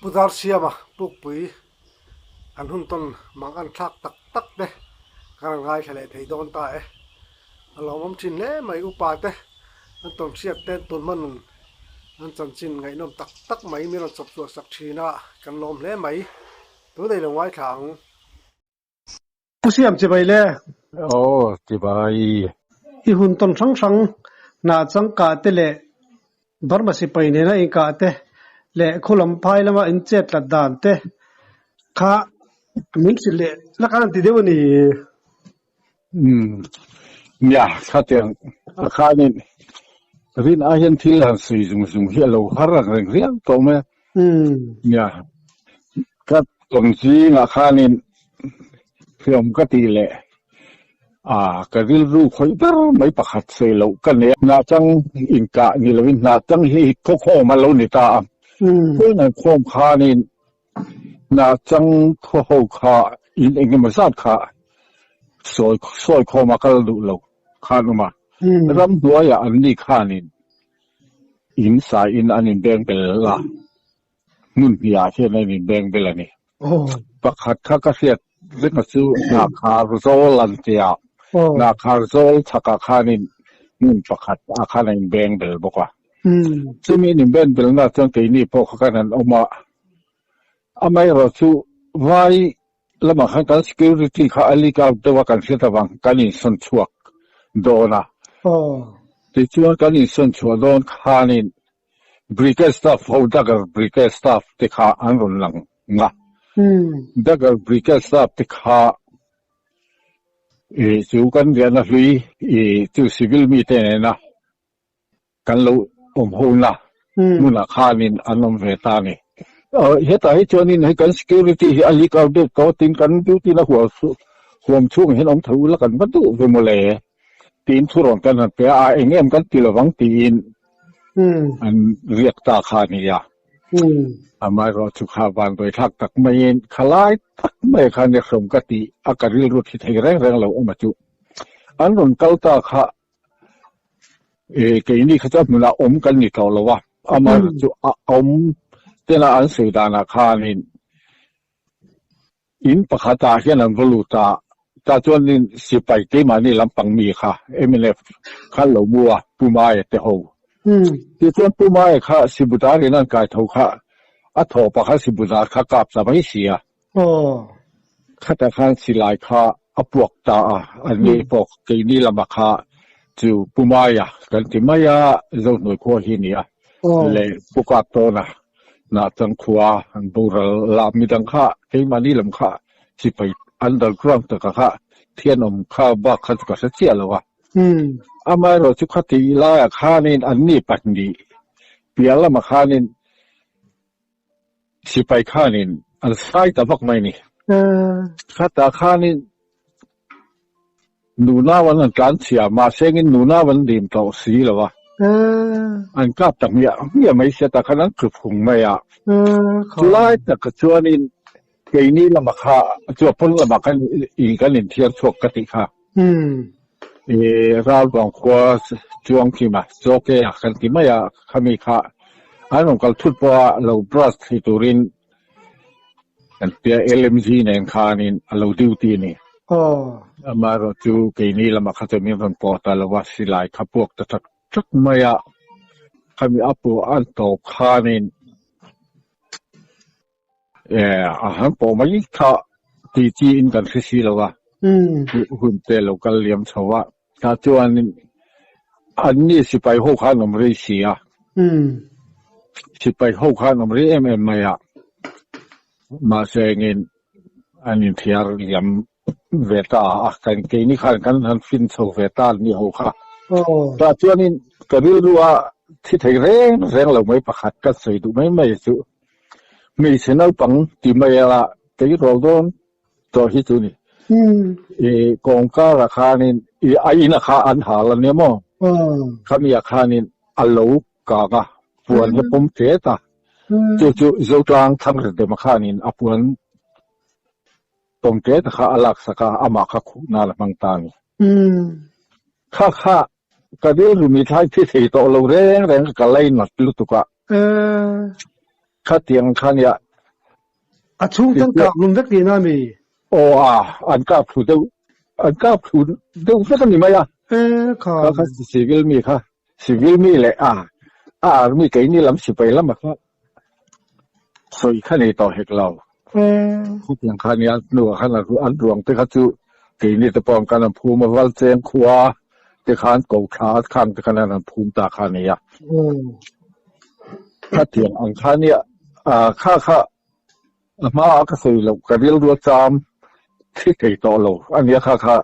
Pu Darsiama Pukpui an hun tawn mang an thlak tak tak te kan rawn ngaithla leh thei dawn ta e. A lawmawm thin hle mai upa te an tawn hriat te an tun hman nun an chanchin ngaihnawm tak tak mai min rawn chawp chhuah sak thin a kan lawm hle mai. Tunei lo ngaithla ang. Pu Siam chibai le. Aw chibai. I hun tawn hrang hrang hnah changkah te leh Burma sipai nena inkah te leh khulam phai lama in chet tlat dan te kha min hrilh leh la khan an ti deuh a ni. Umm nia khatiang a khanin rin ai hian thil han sawi zung zung hi a lo har ang reng riau tawh mai a. Nia ka tawn zingah khanin hriawm ka tih leh a ka rilru khawih ber mai pakhat sawi loh ka nei a. Hnah chang inkah ni lovin hnah chang hi khawkhawm a lo ni ta a. Khawiin an khawm khanin hnah chang khaw ho kha in eng emaw zat kha sawi sawi khawm a kal duh lo khan awm a. Ramhnuaiah an ni khanin in saiin an inbeng bel a. Hmun hniah hian an inbeng bel a ni. Pakhat kha ka hriat ringa chu Hnakhar Zawl an ti a, Hnakhar Zawl chhakah khanin hmun pakhat ah khan a inbeng bel bawk a. Chumi an inben belna chuan keini pawh kha kan han awm a, amaherawh chu vai lamah khan kan security kha a leak out deuh a kan hriat avang kan insawn chhuak dawn a. Tichuan kan insawn chhuah dawn khanin Brigade staff ho Dagger Brigade staff te kha an rawn lang nga. Dagger Brigade staff te kha i chu kan riahna hlui i chu civil mi te nena kan lo awm ho na hmunah khanin an awm ve ta a ni. Hetah hi chuanin hei kan security hi a leak out deuh tawh tin kan duty na huam huam chhungah hian awm tho ula kan va duh ve mawle tiin thu rawn kan han pe a, a eng em kan ti lovang tiin an riak ta kha a ni a. Amaherawh chu kha van dawithlak tak maiin khalai tak mai khan i hrawm ka tih a ka rilru thi thei reng reng lo awm a chu. An rawn kal ta kha e keini kha chu a hmunah awm kan ni tawh lo a, amaherawh chu a awm tena an sawi danah khanin In pakhatah hian an va lut a, tah chuanin sipai keimahni lampang mi kha mnf kha an lo mu a, Pu Maia te ho. Tichuan Pu Maia kha Sibudar in an kai tho kha a thaw pakhat Sibudar kha kap ta mai si a. Khatah khan silai kha a puak ta a, anni pawh keini lama kha chu Pu Maia kan ti mai a, Zohnuai khua hi a ni a, leh Pu Kap Tawna Hnahchang khua an boral la midang kha keimahni lam kha sipai underground taka kha thianawm kha bak kha chu ka hre chiah lo a. Amaherawh chu khati laiah khanin anni pahnih piah lamah khanin sipai khanin an sai ta vak mai a ni. Khatah khanin Nunau an han tlan chhia, mahse engin nunau an dim tawh si lo a. An kap ta hmiah hmiah mai sia tah khan an tlu phung mai a. Chulai takah chuanin keini lamah kha chu a pawn lamah khan in kan inthiar chhuak ka tih kha. I Ralvang khua chuang khi ma Zawke a kan ti mai a, khami kha an rawn kal thut pawh a lo brush thei turin Kan tia LMG nen khanin a lo duty a ni. Amaherawh chu keini lamah kha chuan min rawn pawh ta lo a, silai kha puak ta tak tak mai a, khami a puah an tawp khanin a han pawh mai kha tih chiin kan hre si lo a, hun te lo kal liam chho a. Tah chuanin anni sipai ho kha an awm rei si a, sipai ho kha an awm rei em em mai a, mahse engin an inthiar liam ve ta a, kan keini khan kan han fin chho ve ta an ni ho kha. Tah chuanin ka rilru a thi thei reng reng lo mai pakhat ka sawi duh mai mai chu hmeichhe naupang ti mai ila tleirawl dawn tawh hi chu ni. I kawngkarah khanin i a ina kha an hal a nia maw? Khamiah khanin a lo kang a, puan hi pawm tet a. Chu chu Zotlang Thangredema khanin a puan pawm tet kha a laksak a, amah kha khuh nan a hmang ta a ni. Kha kha ka rilru mi thlai thi thei tawh lo reng reng ka lainat lutuk a. Khatiang kha nia. A chhung ten kap hlum vek tihna a mi? Aw a, an kap thlu deuh, an kap thlu deuh vek a ni mai a. E kha. Kha kha civil mi kha, civil mi leh a, a army keini lam sipai lama kha sawi kha nei tawh hek lo. E. Khutiang kha nia hnuah khan an ruang te kha chu keini te pawh kan an phum a, Valcheng khua te khan ko thla khang te khan an phum ta kha a ni a. Khatiang ang kha nia, kha kha a hmaah ka sawi loh, ka rilru a cham thi thei tawh lo a nia kha kha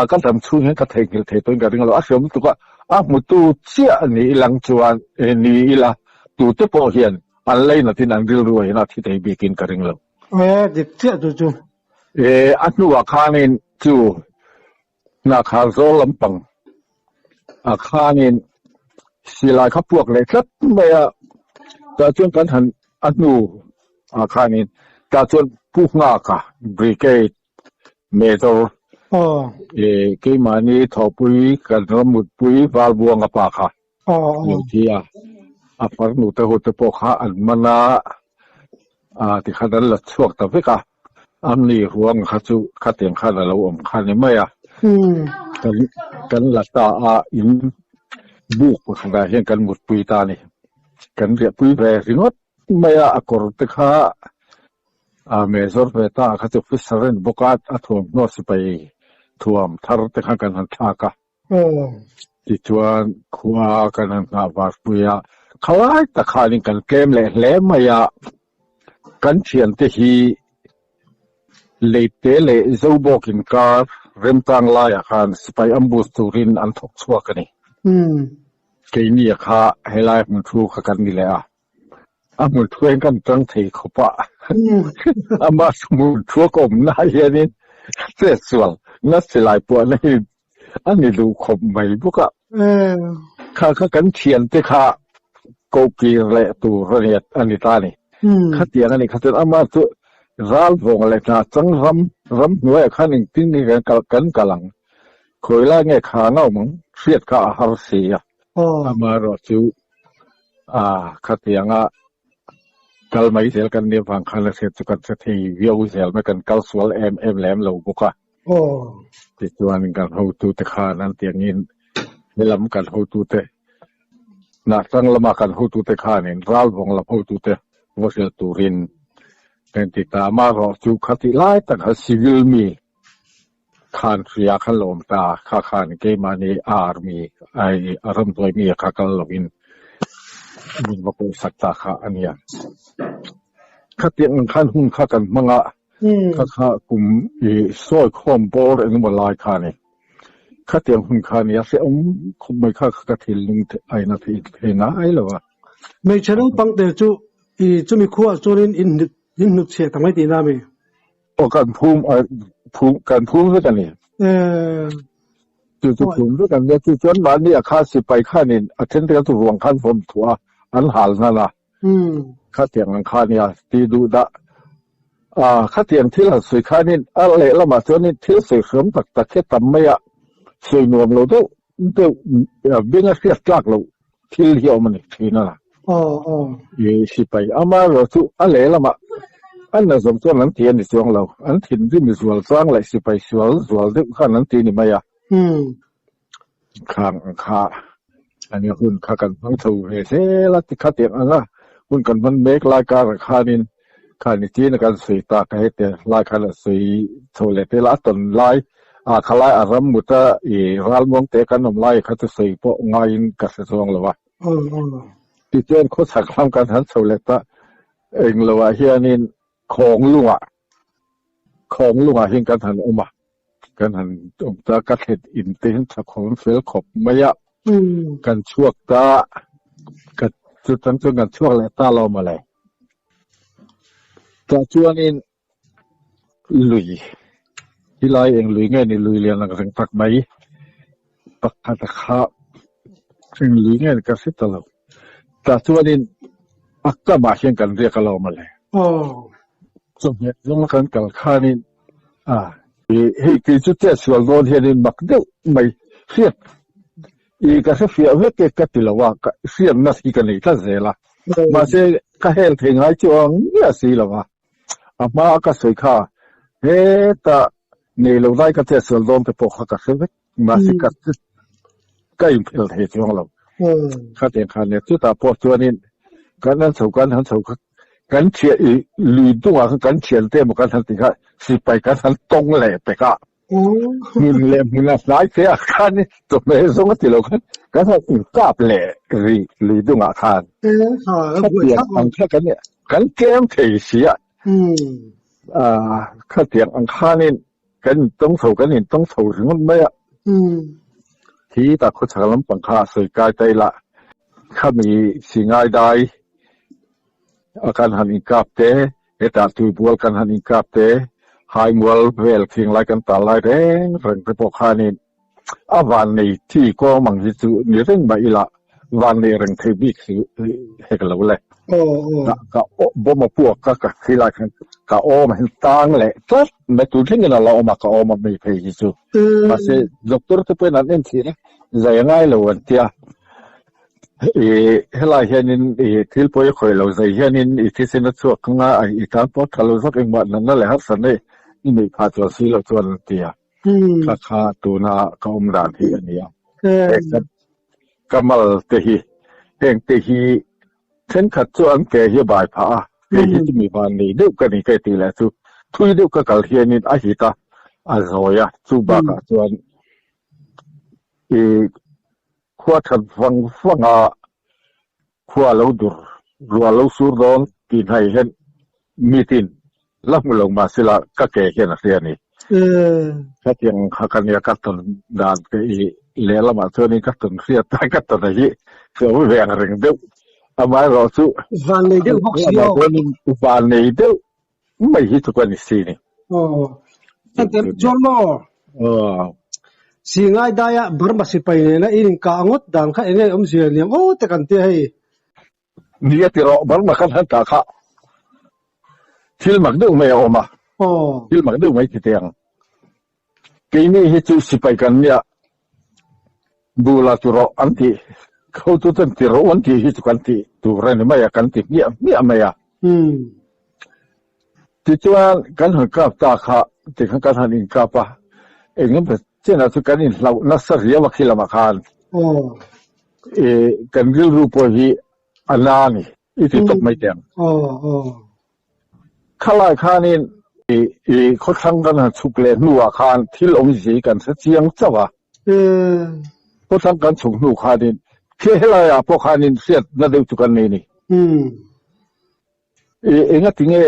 ka dam chhung hian ka theihnghilh thei tawhin ka ring lo. A hriam lutuk a, a hmutu chiah ni ilang chuan ni ila tute pawh hian an lainatin an rilru ah hian a thi thei bikin ka ring lo. E, dik chiah chu chu. E, a hnuah khanin chu Hnakhar zawl lampang ah khanin silai kha puak leh tlat mai a, tah chuan kan han a hnu ah khanin tah chuan Pu Nghaka Brigade Major keimahni thawhpui kan ramutpui Valbuanga pa kha lo thi a, a farnu te ho te pawh kha an man a, tikhan an la chhuak ta vek a. An ni ruang kha chu khatiang khan a lo awm kha ni mai a. Kan kan la ta a in buk pakhatah hian kan mutpui ta a ni. Kan riahpui ve ringawt mai a, a kawr te kha a mezawr ve ta kha chu officer a ni bawk a, a thuamhnaw sipai thuam thar te kha kan han thlak a. Tichuan khua kan han nghah varpui a, khalai tak khanin kan tlem leh hle mai a, kan thiante hi Leite leh Zobawk inkar remchang laiah khan sipai ambush turin an thawk chhuak a ni. Keini kha helai hmun thu kha kan ni leh a, a hmun thu hian kan tang thei khawp a, amah hmun thu a ka awmna hianin chetsual na silai puahna hi a ni duh khawp mai bawk a. Kha kha kan thiante kha kohkir leh tur a ni a ni ta a ni. Khatiang a ni kha chuan amah chu ral vawng leh hna chang ram ram hnuaiah khan engtin nge kan kal kan kal ang? Khawi lai nge kha an awm ang? Hriat kha a har si a. Amaherawh chu a khatianga kal mai zel kan nih avang khan a hriat chu kan hre thei viau zel mai kan kal sual em em lem lo bawk a. Tichuan kan hotute khan an tiangin helam kan hotute Hnahchang lama kan hotute khanin Ralvawng lam hotute va hrilh turin kan ti ta. Amaherawh chu khatih lai tak kha civil mi khan hria kha la awm ta, kha khan keimahni army ai a ramhnuai mi kha kal lovin min va pawhsak ta kha a nia. Khatiang ang khan hun kha kan hmang a, kha kha kum i sawi khawm bawr engemaw lai kha a ni. Khatiang hun kha a nia, hrehawm khawp mai kha kha ka thinlung aina thei ngai lo a. Hmeichhe naupang te chu i chumi khuaah chuanin in hnutchhiah ta mai tihna a mi? Aw kan phum a phum kan phum vek a ni. Chu chu phum vek an nia chu chuan mahni a kha sipai khanin a then te khan chu ruang khan vawm thuah a an hal hnan a. Khatiang ang kha nia ti duh dah a khatiang thil han sawi khanin a lehlamah chuanin thil sawi hram tak tak hi a tam mai a sawi nuam lo deuh deuh beng a hriat tlak loh thil hi a awm a ni thin a. I sipai amaherawh chu a lehlamah an la zawm chuan an ti a ni chuang lo. An thinrim zual chang leh sipai sual zual deuh khan an ti ni mai a. Khang ang kha a nia hun kha kan hmang chho ve zel a tikhatiang ang a hun kan hman mek lai karah khanin Kha ni chin a kan sawi tak a hete lai khan a sawi chho leh tel a, a tawn lai ah kha lai a ram mut a i ralmuang te kan awm lai kha chu sawi pawh ngaiin ka hre chuang lo a. Tichuan khawchhak lam kan han chho leh ta englo ah hianin khawng lungah khawng lungah hian kan han awm a, kan han awm ta ka thlet in te hian tha khawm fel khawp mai a, kan chhuak ta ka chutang chuan kan chhuak leh ta lo mawle. Tah chuanin lui helai eng lui nge ni lui lian ang reng tak mai pakhat a kha eng lui nge ni ka hre ta lo tah chuanin a kamah hian kan riak a lo mawle chawhmeh zawnga kan kal khanin a hei kei chu chet sual dawn hianin mak deuh mai hriat I ka hre fiah vek e ka ti lo a, ka hriatna hi ka nei tlat zel a. Mahse ka hel thei ngai chu ang ngiah si lo a. A hma ka sawi kha hetah nei lo lai ka chetsual dawn te pawh kha ka hre vek. Mahse ka ka inphel thei chuang lo. Khatiang khan nia chutah pawh chuanin kan han chho kan han chho kha kan thian i lui dungah khan kan thian te emaw kan han ti kha sipai kan han tawng leh pek a. Hmun leh hmun a hnai te ah khan chawhmeh zawng a ti lo khan kan han inkap leh rih lui dungah khan. Khatiang ang kha kan kan tlem thei si a. Khatiang ang khanin kan intawng chho kan intawng chho ringawt mai a. Thi ta khawchhak lampang kha a sawi kai ta ila khami si ngai dai a kan han inkap te hetah tuibual kan han inkap te haimual vel khing lai kan tal lai reng reng te pawh khanin a van nei thi kawng ang hi chu ni reng mah ila van nei reng thei bik si hek lo le. Ka bawm a puak ka ka khilai khan ka awm hin tang leh tlat mai tu thlengin a la awm a ka awm a mi phei hi chu. Mahse doctor te pawhin an en thin a zai a ngai lo an tia. I helai hianin i thil pawi a khawih lo zai hianin i thisen a chhuak anga i tan pawh a tha lo zawk engmah natna leh harsatna i neih phah chuan si lo chuan an tia. Kha kha tuna ka awm dan hi a nia. Ka mal te hi heng te hi thenkhat chu an ke hi a bai phah a, kei hi chu mi van nei deuh ka ni ka tih leh chu thui deuh ka kal hianin a hit a, a zawi a, chu bakah chuan i khua that vang vang a khua lo dur ruah lo sur dawn tih hnaih hian mitin la hmu lo mahsela ka ke hian a hria a ni. Hetiang kha ka nia ka tawn dan ka i lehlamah chuanin ka tawn hriat a ka tawn a hi chu a veng reng deuh amaherawh chu Vannei deuh bawk si aw. Chuanin vannei deuh mai hi chu ka ni si ni. Aw. John maw? Aw. Singai daia Burma sipai nena in inkah ngawt dan kha enge awmzia liam aw te kan tia hei. Ni a ti rawh, Burma khan han kah kha thil mak deuh mai a awm a, thil mak deuh mai ti teh ang. Keini hi chu sipai kan nia, bula tu rawh an tih, hotu ten ti rawh an tih hi chu kan tih tur a ni mai a, kan ti hmiah hmiah mai a. Tichuan kan han kap ta kha tikhan kan han inkap a, eng emaw chenah chu kan inhlauh nasa riau a khi lamah khan. Kan rilru pawh hi a na a ni, i ti tawp mai teh ang. Khalai khanin i khawthlang kan han chhuk leh hnuah khan thil awmzia hi kan hre chiang chauh a. Khawthlang kan chhuk hnu khanin khi helaiah pawh khanin hriatna deuh chu kan nei a ni. Engati nge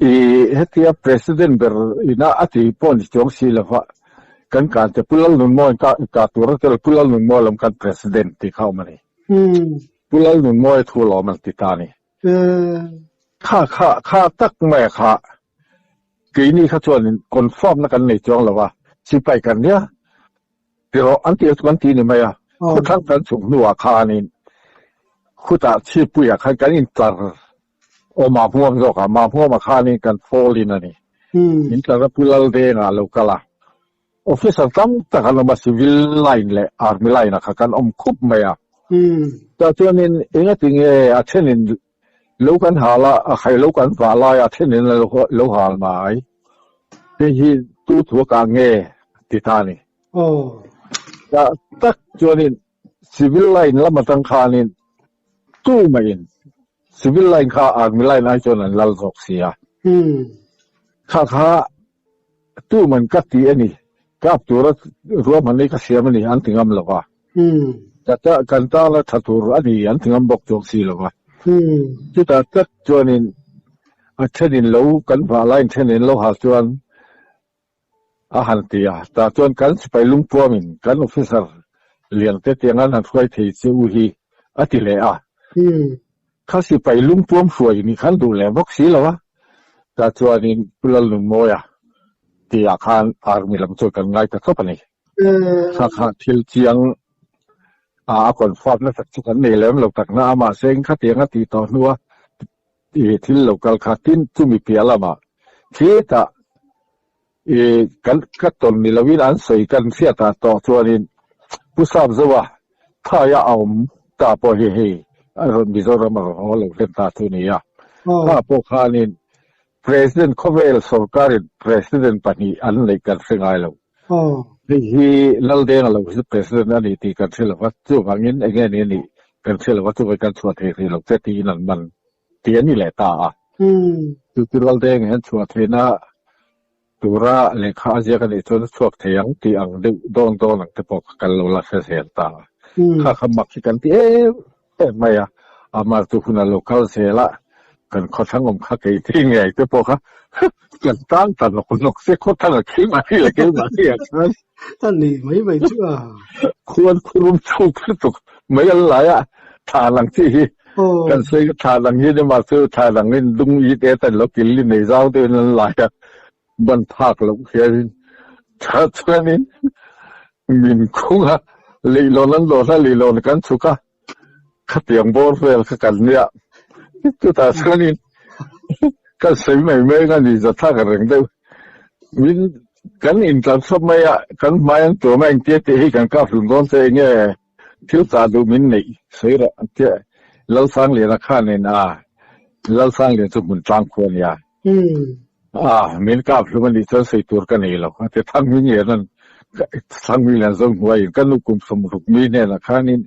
i hetia President ber ina a ti pawh ni chuang si lova kan kan te Pu Lalnunmawi ka ka tur a tel Pu Lalnunmawi lam kan President tih kha awm a ni. Pu Lalnunmawi thu lawm an ti ta a ni. Kha kha kha tak mai a kha keini kha chuanin confirm na kan nei chuang lova sipai kan nia Tiraw an tih chu kan ti ni mai a, khawthlang kan chhuk hnuah khanin khutah chhippuiah khan kan intlar aw Mahmuam zawkah Mahmuamah khanin kan fall in a ni. Min tlar a Pu Laldenga a lo kal a, officer tam tak an awm a, civil line leh army line ah kha kan awm khup mai a. Tah chuanin engatinge a thenin lo kan hal a, a khai lo kan vah lai a thenin lo hal mai. Hei hi tu thu a kah nge ti ta a ni. Tah tak chuanin civil line lam atang khanin tu mahin civil line kha army line ai chuan an lal zawk si a. Kha kha tu man ka ti a ni, kap tura ruahman hi ka siam a ni an ti ngam lo va. Kan tana tha tur a ni an ti ngam bawk chuang si lo va. Chutah tak chuanin a thenin lo kan vah laiin thenin lo hal chuan A han ti a, tah chuan kan sipai lungpuamin kan officer lian te tiang an han hruai thei che u hi a ti leh a. Kha sipai lungpuam hruai nih khan duh leh bawk si lo a, tah chuanin Pu Lalnunmawia tihah khan army lam chuan kan ngai ta tawp a ni. Kha kha thil chiang a a confirm na tak chu kan nei lem lo tak na a, mahse khatiang a tih tawh hnua I thil lo kal kha tin chumi piah lamah khitah i kan ka tawn ni loin an sawi kan hriatah tawh chuanin Pu Sapzoa thaia a awm ta pawh hi hei a rawn Mizoram a rawn haw lo hlen ta chu ni a. Kha pawh khanin President khawvel sorkarin President pahnih an neih kan hre ngai lo. Hei hi Laldenga lo hi President a ni tih kan hre lo va, chuvangin eng nge ni a nih kan hre lo va, chuvangin kan chhuah thei hrih lo che tiin an man tih a ni leh ta a. Chu chu Laldenga hian chhuah theihna tura lehkha a ziak a nih chuan a chhuak thei ang tih ang deuh dawn dawn ang te pawh kha kan lo la hre zel ta a. Kha kha mak hi kan ti em em mai a, amah chu hun a lo kal zel a, kan khawthlang awm kha kei thei ngei te pawh kha kan tang ta nawk nawk se khawthlang a keimah hi leh keimah hi ah khan A ni mai mai chu a. Khuan khurum chhuk lutuk mai an lai a, thla lang chi hi kan sawi thla lang hi ni mah chu thla lang in lung it et an lo kil li nei zau deuh in an lai a, ban phak loh hian tah chuanin min khung a, leihlawn an lawh a, leihlawn kan chhuk a, khatiang bawr vel kha kan nia, chutah chuanin kan sawi mai mai a ni zathlak reng deuh min kan intlan thlawp mai a, kan hmai an tuam a engtia tih hi kan kap hlum dawn che enge Thil chah duh min neih sawi rawh an tia. Lalsangliana khanin a, Lalsanglian chu hmun tlang khu a nia. A, min kap hlum a nih chuan sawi tur ka nei lo a ti. Thangminglianan, Thangminglian zo hnuaiin ka nu kum 60 mi hnenah khanin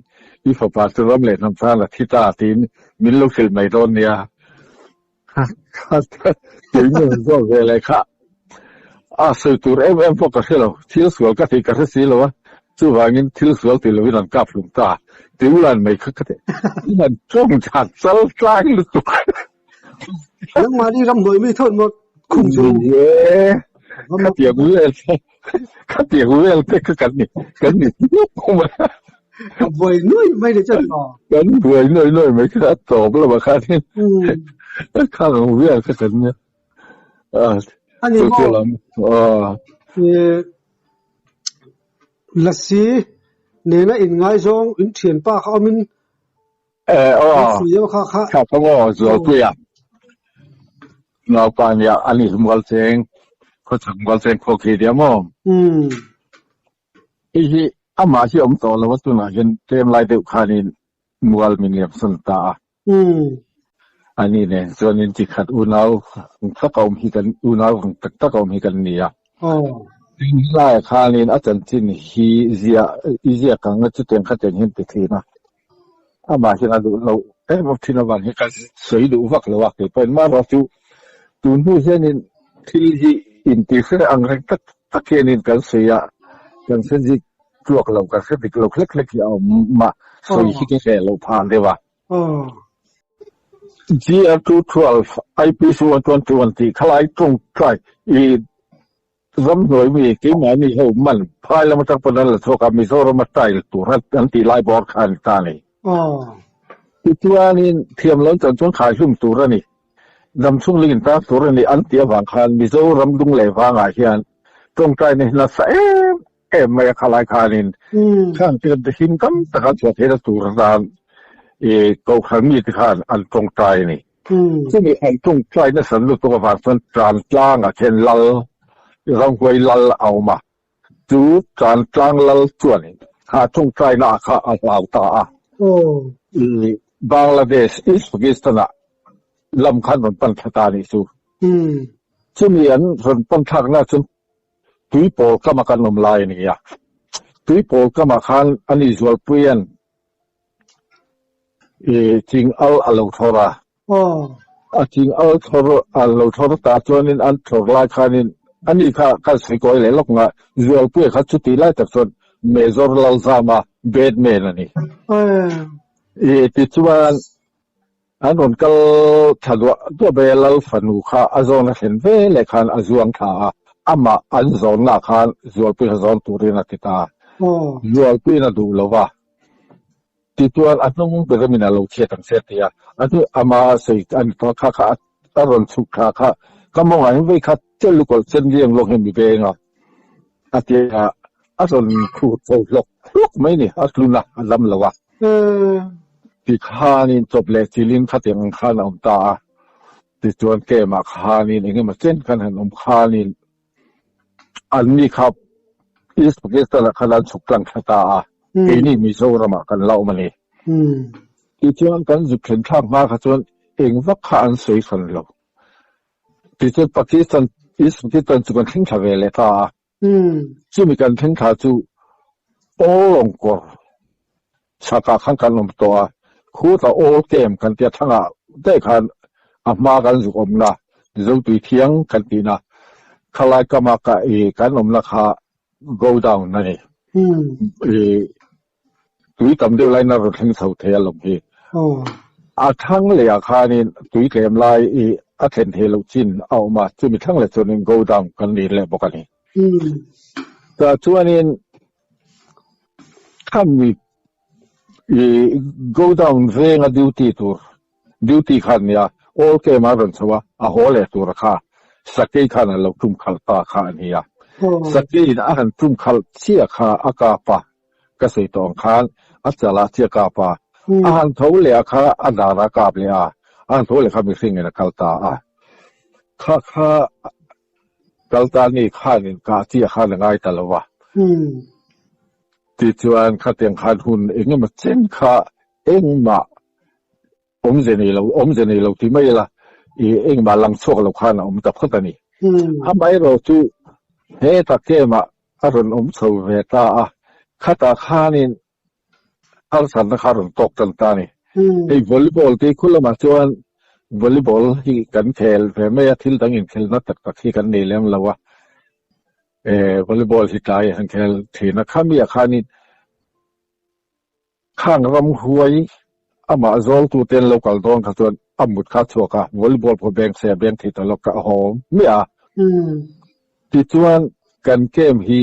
i fapa chu ram leh hnam tan a thi ta tiin min lo hrilh mai dawn nia. Keini an zawk ve leh kha a sawi tur em em pawh ka hre lo, thil sual ka tih ka hre si lo a, chuvangin thil sual ti lovin an kap hlum ta, ti ulan mai kha ka ti, in an tawng that chal tlang lutuk. Nangmahni ram hnuai mi thawn maw khum chu. Ni e, khatiang vel te, khatiang vel te kha kan ni, kan ni hnup mai a. Ka buai nuai mai le chuan maw. Kan buai nuai nuai mai kha a tawp lo a khanin khang ang vel kha kan nia. Ani maw? Lasi nena inngaizawng in thianpa kha awmin Eh, aw, kha kha maw Zualpui a. Naupa nia ani mual cheng, khawchhak mual cheng khaw khi nia maw. Hei hi amah hi awm tawh lo a tunah hian tlem lai deuh khanin mual min liam sawn ta a. Ani nen chuanin chi khat unau ang tak a awm hi kan unau ang tak tak a awm hi kan ni a. Tin hlaiah khanin a chanchin hi ziah i ziak ang a chutiang khatiang hian ti thin a. Amah hian a duh loh em em thin avang hi ka sawi duh vak lo a kei pawhin marawh chu tun hnu hianin thil hi intihre ang reng tak tak hianin kan sawi a, kan hre zik tluak lo, kan hre dik lo hlek hlek hi a awm a, sawi hi ka hreh loh phah deuh a. GR212 IPC 121 tih khalai tawngtai i Ramhnuai mi keimahni ho man phai lam atang pawn an la chhuak a, Mizoram a tile tur an tih lai bawr kha a ni ta a ni. Tichuanin thiam lo chan chuan khai hlum tur a ni, damchhung ling intan tur a ni an tih avang khan Mizoram lung leh vangah hian tawngtaina hi nasa em em mai a khalai khanin khang te him tam tak an chhuah theihna tur atan i Kohhran mite khan an tawngtai a ni. Chumi an tawngtai nasa lutuk avang chuan Tlantlang-ah khian lal, Ramhuai lal a awm a, chu Tlantlang lal chuan kha tawngtaina kha a hlau ta a. I Bangladesh, East Pakistan-ah lam khan rawn pan thla ta a nih chu. Chumi an rawn pan thlakna chuan Tuipawl kama kan awm lai a ni a, Tuipawl kamah khan a ni Zualpuia'n i ching al a lo thlawr a. A ching al thlawr a lo thlawr ta chuanin an thlawr lai khanin a ni kha kan sawi kawi leh lawk nga, Zualpuia kha chuti lai tak chuan Major Lalzama Batman a ni. I tichuan An rawn kal thla duah duah bai a, Lal fanu kha a zawn a thlen ve leh khan a zuang thla a, amah an zawnna khan Zualpui kha zawn turin a ti ta a, Zualpuiin a duh lo va, tichuan a hnung ber amin a lo chhiat ang che a ti a, a hnu ama sawi a ni tawh a, kha kha a rawn chhuk thla kha ka mawngah hian vei khat tel lukawlh chen riang lawng hian mi veng a, a ti a, a rawn khur tho hlawk hlawk mai a ni, a tlun a, a lam lo a. Tikhanin chawp leh chilin khatiang ang khan a awm ta a, tichuan camp-ah khanin eng emaw chen khan han awm khanin anni kha East Pakistan-ah khan an chhuk tlang thla ta a, keini Mizoram-ah kan la awm a ni. Tichuan kan zuk thlen thlak hma kha chuan eng vak kha an sawi hran lo. Tichuan Pakistan, East Pakistan chu kan thleng thla ve leh ta a. Chumi kan thleng thla chu Awlawng kawr chhakah khan kan awm tawh a, khutah Awl Camp kan tia thangah daih khan a hma kan zuk awmna Zotui Thiang kan tihna khalai kama ka i kan awmna kha go down a ni. I tui tam deuh laina rawn thleng chho thei a lawm hi. A thlang leh ah khanin tui tlem lai i a thlen theih loh chin a awm a, chumi thlang leh chuanin go down kan ni leh bawk a ni. Tah chuanin khami i go down venga duty tur duty khan nia all camp a rawn chho a, a haw leh tur kha sakei khan a lo tum khalh ta kha a ni a. Sakeiin a han tum khalh chiah kha a kap a, ka sawi tawh ang khan a chalah chiah kap a, a han tho leh a kha a dar a kap leh a, a han tho leh kha mihringin a kal ta a. Kha kha kal ta ni khanin kah chiah khan a ngai ta lo a. Tichuan khatiang khan hun engemaw chen kha engmah Awmze nei lo, awmze nei lo ti mai ila, i engmah lang chhuak lo khan a awm ta phawt a ni. Amaherawh chu heta camp-ah a rawn awm chho ve ta a, khatah khanin harsatna kha a rawn tawk tan ta a ni. Hei volleyball tih khu lamah chuan volleyball hi kan khel ve mai a, thil dang inkhelna tak tak hi kan nei lem lo a, volleyball hi tlai an khel thin a, khamiah khanin Khang ramhuai amah zawltute an lo kal dawn kha chuan a mut kha a chhuak a, volleyball pawh beng se a beng thei ta lawk kha a haw miah a. Tichuan kan camp hi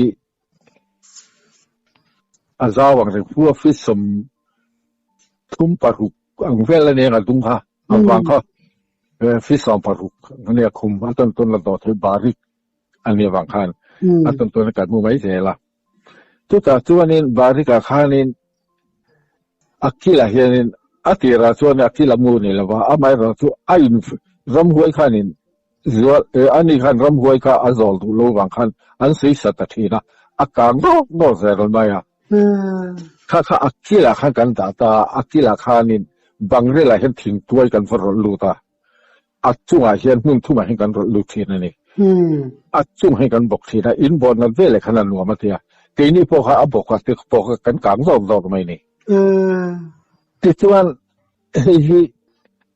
a zau ang reng fu a, feet 36 ang vel a nia a dung kha, a vang kha feet 16 a nia khum a tawn tawn la dawh thei barik a nia vang khan a tawn tawn a kan hmu mai zel a. Chutah chuanin Barika khanin a kilah hianin a tirah chuan a kil a mu ni lova, amaherawh chu a in ramhuai khanin zual ani khan ramhuai kha a zawl duh lo vang khan an sawi sa ta thin a, a kang dawk dawk zel mai a. Kha kha a kilah khan kan dah ta a, a kilah khanin bangrelah hian thingtuai kan va rawlh lut a. A chungah hian hmun thumah hian kan rawlh lut thin a ni. A chungah hian kan bawk thin a, in bawh nat veleh khan a nuam a ti a. Keini pawh kha a bawk a, pawh kha kan kang zawk zawk mai a ni. Tichuan hei hi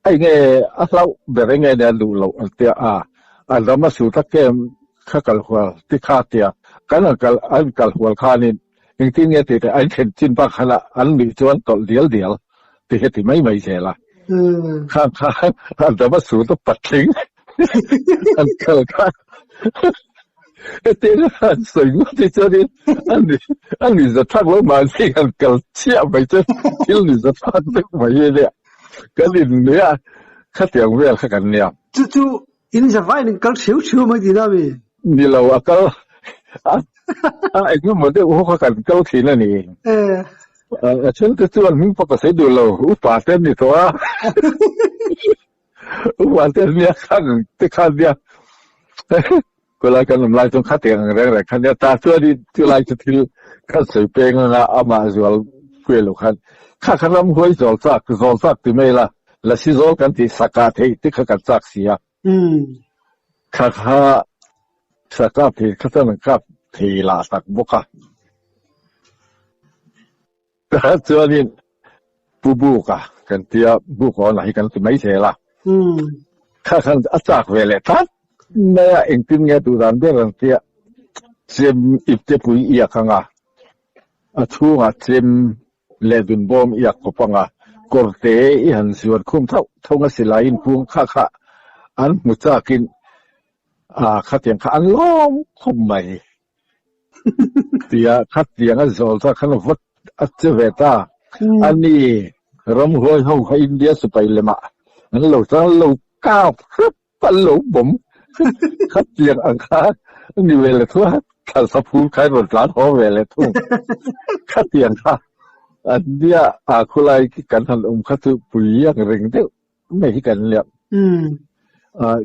a enge a hlauh ber enge nia duh loh an tia a, a ram a su tak em kha kal hual ti kha tia kan an kal an kal hual khanin engtin nge tih teh an thlen chin bak khan an nuih chuan tawlh dial dial ti hi ti mai mai zel a. Khang kha an ram a su ta patling an kal kha hetiang an sawi ngawt hi chuanin an ni an ni za thak lo mahni an kal chiah mai chuan thil ni za thak vek mai hi ania kan in nia khatiang vel kha kan nia. Chu chu In zavaiin in kal ṭhiau ṭhiau mai tihna a mi? Ni lo, a kal a a engemaw deuh ho kha kan kal thin a ni. A then te chuan hming pawh ka sawi duh lo, upa te an ni tawh a. Upa te an nia khang te khan nia khawlai kan awm lai chuan khatiang ang reng reng kha nia ta chuan in chulai chu thil kan sawi peng anga amah zual pui lo khan kha kha ram huai zawl chak zawl chak ti mai la Lasi zawl kan tih saka theih te kha kan chak si a. Kha kha saka thei kha chuan an kap thei lah tak bawk a. Tah chuanin Pu Buka kan tia Buk awnah hi kan ti mai zel a. Kha khan a chak ve leh tlat mai a, engtin nge duh dan ber an tia chem iptepui iak anga a chhungah chem leh dunbawm iak khawp anga kawrte i han zuan khum thauh thauh a silai in pung kha kha an hmu chakin a khatiang kha an lawm khawp mai tia khatiang a zawl chuan khan vat a che ve ta ani ramhuai ho kha India sipai lemah an lo chang lo kap hrep an lo bawm khatiang ang kha ni ve leh thung a thlalsa phul kha rawn tlan haw ve leh thung khatiang kha an nia a khulai kan han awm kha chu pui ang reng deuh mai hi kan nia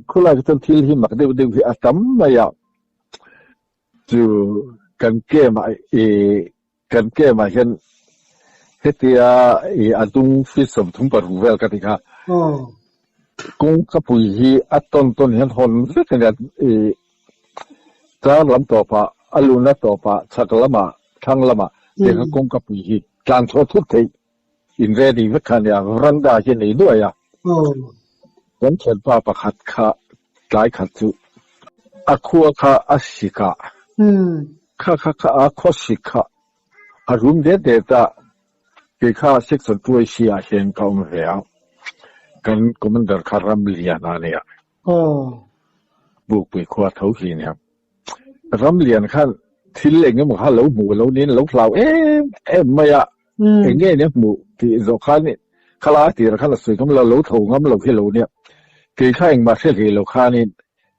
khulai kha chuan thil hi mak deuh deuh hi a tam mai a chu kan camp ah i kan camp ah hian hetia i a dung feet 36 vel ka ti kha. Kawngkapui hi a tawn tawn hian hawn vek a nia i car lam tawpah a luhna tawpah chhak lamah thlang lamah te kha kawngkapui hi tlan chhuah thut theih in ready vek kha a nia veranda hi a nei nuai a. Kan thianpa pakhat kha tlai khat chu a khua kha a sik a kha kha kha a khaw sik kha A rum det det a, kei kha section 2AC ah hian ka awm ve a, kan commander kha Ramlian a nia. Bukpui khua tho hi a nia. Ramlian khan thil eng emaw kha lo hmuh lo niin a lo hlau em em mai a, eng nge nia hmuh tih zawh khan khalai tir khan a sawi ngam lo, lo tho ngam lo hi lo nia. Kei kha engmah hre hlei lo khanin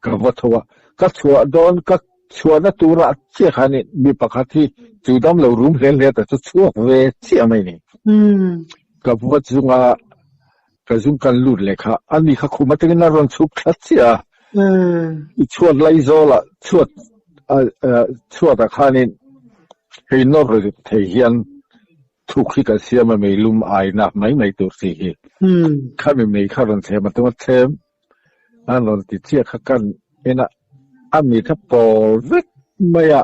Ka va tho a, ka chhuah dawn ka chhuahna turah chiah khan mi pakhat hi chu dam lo rum hle hle ta chu chhuak ve chiah mai ni. Ka va zunga ka zung kan lut leh kha a ni kha khum atangin a rawn chhuk thla chiah a. I chhuat lai zawlah chhuat chhuatah khanin hei nawr thei hian Thuk hi kan siam a mei lum aina mai mai tur si hi. Khami mei kha rawn chhem a tum a chhem an rawn ti chiah kha kan en a a mi kha pawl vek mai a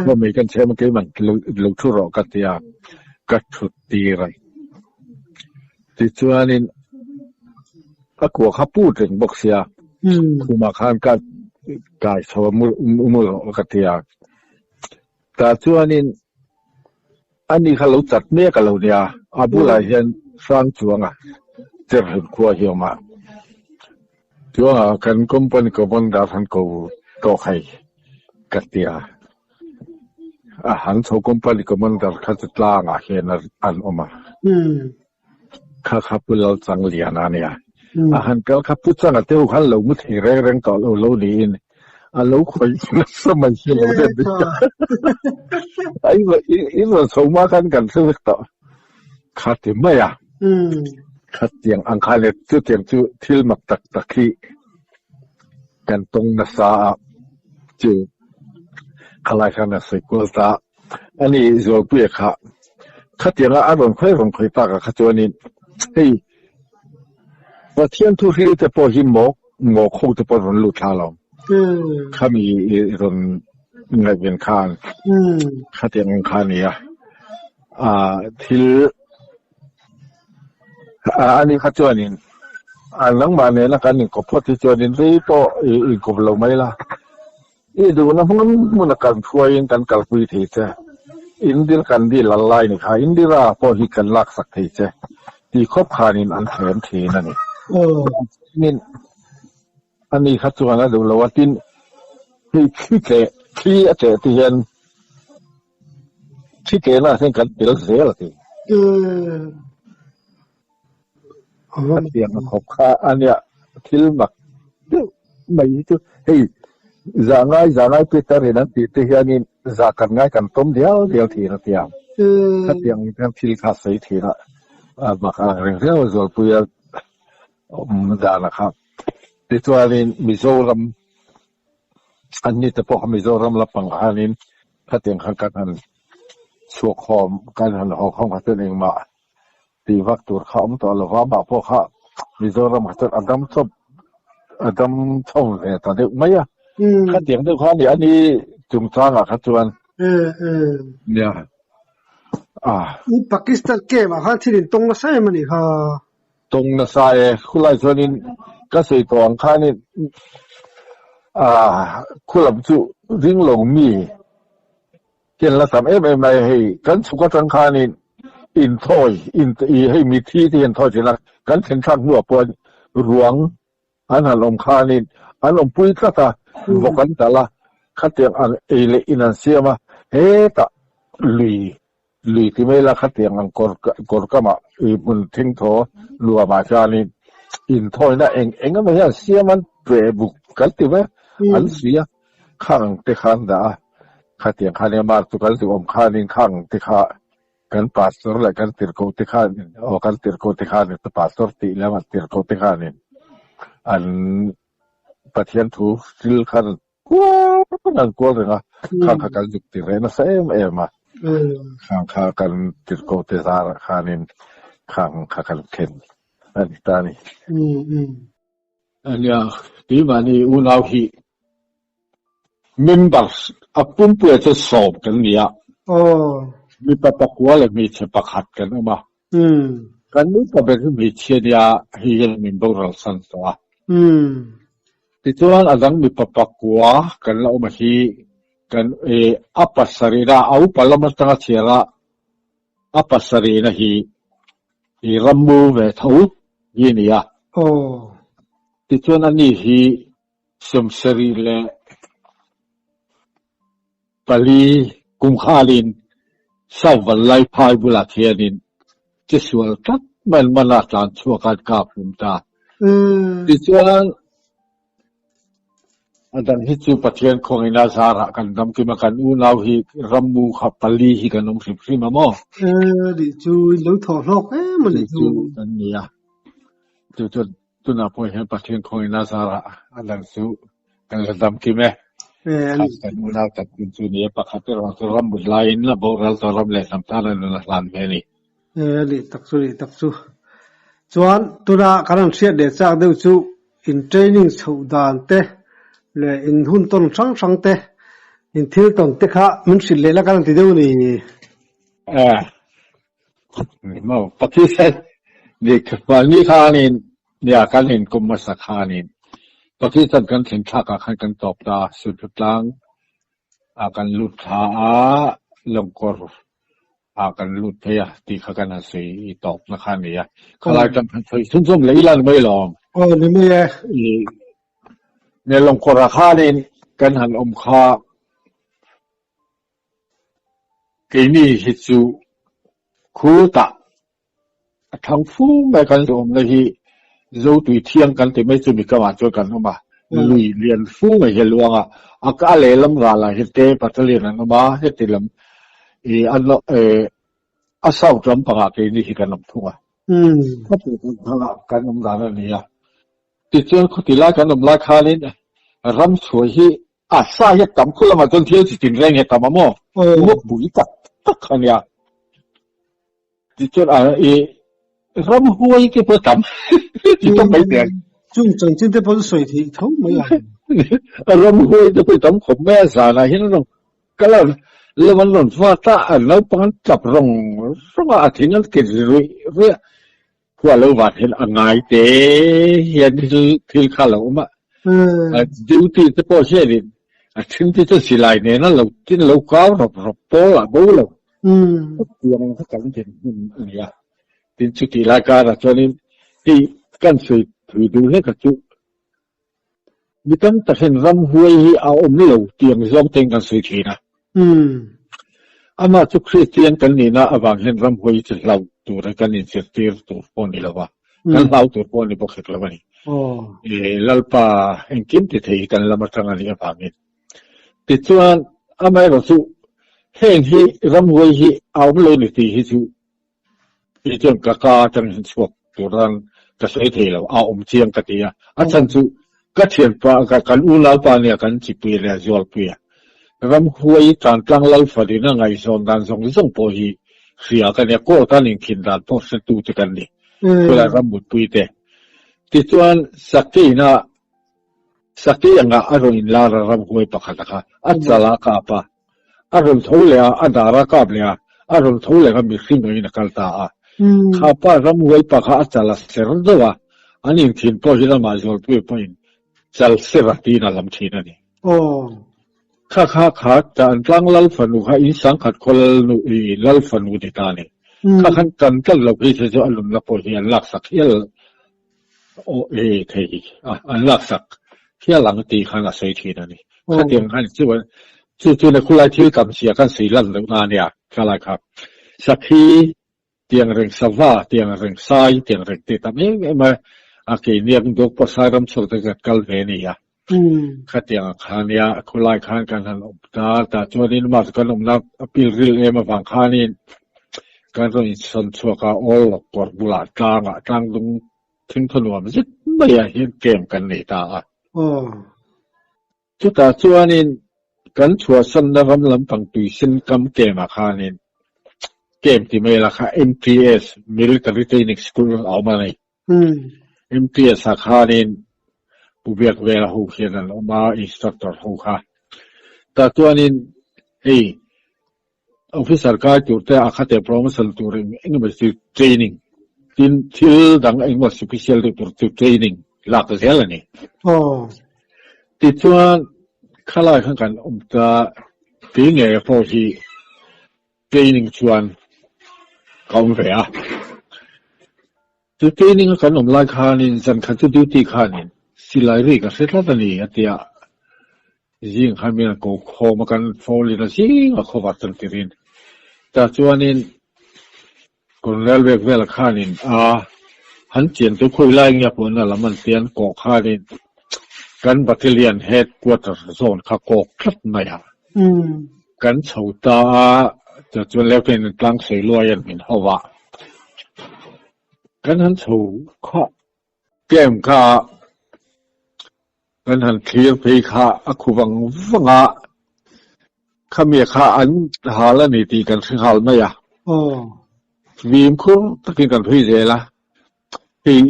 khaw mei kan chhem a keimah lo thu rawh ka ti a ka thut tir a tichuanin a kua kha put reng bawk sia khumah khan ka kai chho a mu rawh ka ti a Tah chuanin ani kha lo chat mek a lo nia, a bulah hian hrang chuanga Cherhlun khua hi a awm a. Chuanga kan company commander han ko tawk hei ka ti a, a han chho company commander kha chu tlangah hian an awm a. Kha kha Pu Lalchangliana a nia. A han kal kha Pu Changa te ho khan lo mu thei reng reng tawh lo lo niin a lo khawih nasa mai hi lo nen ni. A in rawn chho hma khan kan hre vek tawh. Kha ti mai a. Khatiang ang khan e chutiang chu thil mak tak tak hi kan tawng nasa a chu khalai khan a sawi kual ta. Ani Zualpuia kha khatianga a rawn khawi rawn khawi tak ah kha chuanin hei Pathian thu hril te pawh hi mawk mawk ho te pawh rawn lut thla lo khami rawn ngaihven khan khatiang ang kha ania a thil ani kha chuanin a nangmah nena kan inkawp phawt hi chuanin rei pawh inkawp lo mai la. I duhna hmun hmuna kan hruaiin kan kalpui thei che. Indir kan dil al lai ni kha Indira pawh hi kan laksak thei che tih khawp khanin an thlem thin a ni. Tin, ani kha chuan a duh lo a, tin, hei thli tleh, thli a tleh te hian thli tlehna ah hian kan tel zel a ti. Hetiang a khawp kha a nia thil mak deuh mai hi chu hei zah ngai zah ngai Peter in an tih te hianin zah kan ngai kan tawm dial dial thin a tia hetiang hian thil kha a sawi thin a a mak ang reng reng a zualpui a awm dan a kha tichuanin Mizoram an ni te pawh kha Mizoram lampang khanin khatiang khan kan han chhuak khawm kan han haw khawm kha chuan engmah Tih vak tur kha awm tawh lo va, amah pawh kha Mizoram kha chuan a dam chawp a dam chho ve ta deuh mai a. Khatiang deuh kha a ni, a ni chungchangah kha chuan. Nia. Ah. Pakistan camp ah khan thil in tawng nasa em a nih kha. Tawng nasa e, khulai chuanin ka sawi tawh ang khanin ah khulam chu ring lo mi Ken la tam em em mai hei kan chhuk atang khanin inthawi in i hei mithi te hian thawi thin a kan thlen thlak hnuah pawh ruang an han awm khanin an awmpui tlat a vawk an talh a khatiang ang ei leh in an siam a hetah lui lui ti mai la khatiang ang kawr kawr kamah i hmun thingthaw nuamah hianin inthawina eng eng emaw hian siam an pe buk kan ti mai an suih a. Khang te khan dah a, khatiang khan ema chu kan duhawm khanin khang te kha kan pastor leh kan tirhkoh te khanin aw kan tirhkoh te khanin pastor tih lamah tirhkoh te khanin an Pathian thu thil khan kual an kual reng a, khang kha kan zuk ti reh nasa em em a, khang kha kan tirhkoh te zarah khanin khang kha kan thlen. A ni ta a ni. Nia, keimahni unau hi members a pumpuia chu sawm kan ni a. Mipa pakua leh hmeichhe pakhat kan awm a. Kan nupa ber hi hmeichhia nia hei hian min boral san tawh a. Tichuan a dang mipa pakua kan la awm a hi kan a pasarihna a upa lam atanga chhiar a a pasarihna hi i rammu ve tho hi a ni a. Tichuan ani hi sawmsarih leh pali kum khalin South Vanlaiphai bulah khianin chesual tlat mai an man a, tlan chhuak a an kap hlum ta. Tichuan a dang hi chu Pathian khawngin a zarah kan dam kim a, kan unau hi rammu kha pali hi kan awm hrim hrim a maw? Nih chu in lo thawh hlawk em a nih chu. Chu kan ni a, chu chuan Tunah pawh hian Pathian khawngin a zarah a dang chu kan la dam kim e. Khat kan unau tak hun chu ni e, pakhat erawh chu ram mut laiin a boral tawh ram leh hnam tan a nun a hlan ve a ni. E, nih tak chu, nih tak chu. Chuan tuna kan han hriat leh chak deuh chu in training chhoh dan te leh in hun tawn hrang hrang te, in thil tawn te kha min hrilh leh la kan han ti deuh a ni. E, Maw Pakistan nih mahni khanin nia kan inkum hmasa khanin Pakistan kan thlen thlak ah khan kan tawp ta a, Sulhlu tlang ah kan lut thla a, Lawngkawr ah kan lut phei a tih kha kan han sawi i tawpna kha a ni a. Khalai tang khan sawi chhunzawm leh ila ni mai lawm. Aw ni mai e. Nia Lawngkawr ah khanin kan han awm kha Keini hi chu khutah a thang fu mai kan awmna hi Zotui thiang kan ti mai chu mi kamah chuan kan awm a, lui lian fu mai hi a luang a, a a lehlam ralah hi te battalion an awm a, heti lam ih a a south lampangah keini hi kan awm thung a, khawpui kan awm dan a ni a, tichuan khuti lai kan awm lai khanin ram chhuah hi A sa hi a tam khawlh lamah chuan thil chi tin reng hi a tam a maw? Ngawt bui tak tak a nia. Tichuan a i ramhuai te pawh a tam ti tawp mai teh ang. Chung chanchin te pawh chu sawi theih tho mai ang. Ramhuai te pawh i tam khawp mai a, zanah hian an rawn kal a, lam an rawn vat a, an naupang an tap rawng rawng a, a thing an ket ruih ruih a. Khua lo van hian a ngai te hian thil kha lo awm a. Duty te pawh hianin a then te chu silai nena lo tin lo kau rawp rawp pawl ah bo lo. Chutiang kha kan din hmun a ni a. Tin chutih lai karah chuanin hei kan sawi thui duh hlek a chu Mi tam tak hian ramhuai hi a awm lo tih ang zawng tein kan sawi thin a. Amah chu Kristian kan nihna avang hian ramhuai hi chu hlau tura kan inzirtir tur pawh a ni lo va, kan hlau tur pawh a ni bawk hek lo a ni. Lalpa engkim ti thei hi kan lam atang a nih avangin. Tichuan, amaherawhchu heng hi ramhuai hi a awm lo ni tih hi chu Kei chuan ka ka atang hian chhuak turan ka sawi thei lo, a awm chiang ka ti a. A chhan chu ka thianpa, kan unaupa nia kan chipui leh a zualpui a. Ramhuai Tantlang Lalfadina ngaihzawn dan zawng zawng pawh hi hria ka nia, court an inkhin dan pawh hretu te kan ni, khawilai rammutpui te. Tichuan Sakeiina, Sakei anga a rawn inlar a ramhuai pakhat a kha, a chal a kap a, A rawn tho leh a, a dar a kap leh a, a rawn tho leh a mihring angin a kal ta a. Kha pa ramhuai pa kha a chal a ser deuh a, an inthin pawh hian amah Zualpuia pawhin chal ser a tiin a lam thin a ni. Kha kha kha tan tlang lal fanu kha in sangkhat khaw lal nu i lal fanu ni ta a ni. Kha khan tan tlat lo phei se chu a lumna pawh hi an laksak hial Aw e thei a, an laksak hial ang tih khan a sawi thin a ni. Khatiang khan chu chu chu na khulai thil tam sia kan sawi lan loh na ania khalai kha. Sakhi tiang reng sava tiang reng sai tiang reng te tam em em a, a keini ang dawk pawh sai ram chhuak te kan kal ve a ni a. Khatiang ah khan nia khulai khan kan han awm ta tah chuanin mah chu kan awmna a pil ril em avang khanin kan rawn insawn chhuak a awl lawk kawr bulah tlangah tlangdung thingthaw nuam zet maiah hian camp kan nei ta a. Chutah chuanin kan chhuahsanna ram lampang tuisen kam camp ah khanin camp ti mai la kha MTS Military Training School a awm a ni. MTS ah khanin Pu Biakvela ho khian an awm a, instructor ho kha. Tah chuanin hei officer kai tur te a khate promotion tur eng engemaw chu training tin thil dang engemaw special deuh tur chu training lak zel a ni. Tichuan khalai khan kan awm ta kei ngei pawh hi training chuan ka awm ve a. Chu training a kan awm lai khanin zan khat chu duty khanin silai ri ka hre tlat a ni a tia zing khan min an ko khawm a kan phone in a zing a khawvar tan tirin tah chuanin Colonel bek vel khanin a han chian chu khawi lai nge pawh na lam an tian kawh khanin kan battalion headquarter zawn kha kawk tlat mai a. Kan chho ta a, tah chuan Lieutenant tlang sawi luai an min ho a. Kan han chho kha camp kha kan han thlir phei kha a khu vang vang a, khami kha an hal a ni tih kan hre nghal mai a. Fimkhur takin kan phei zel a, hei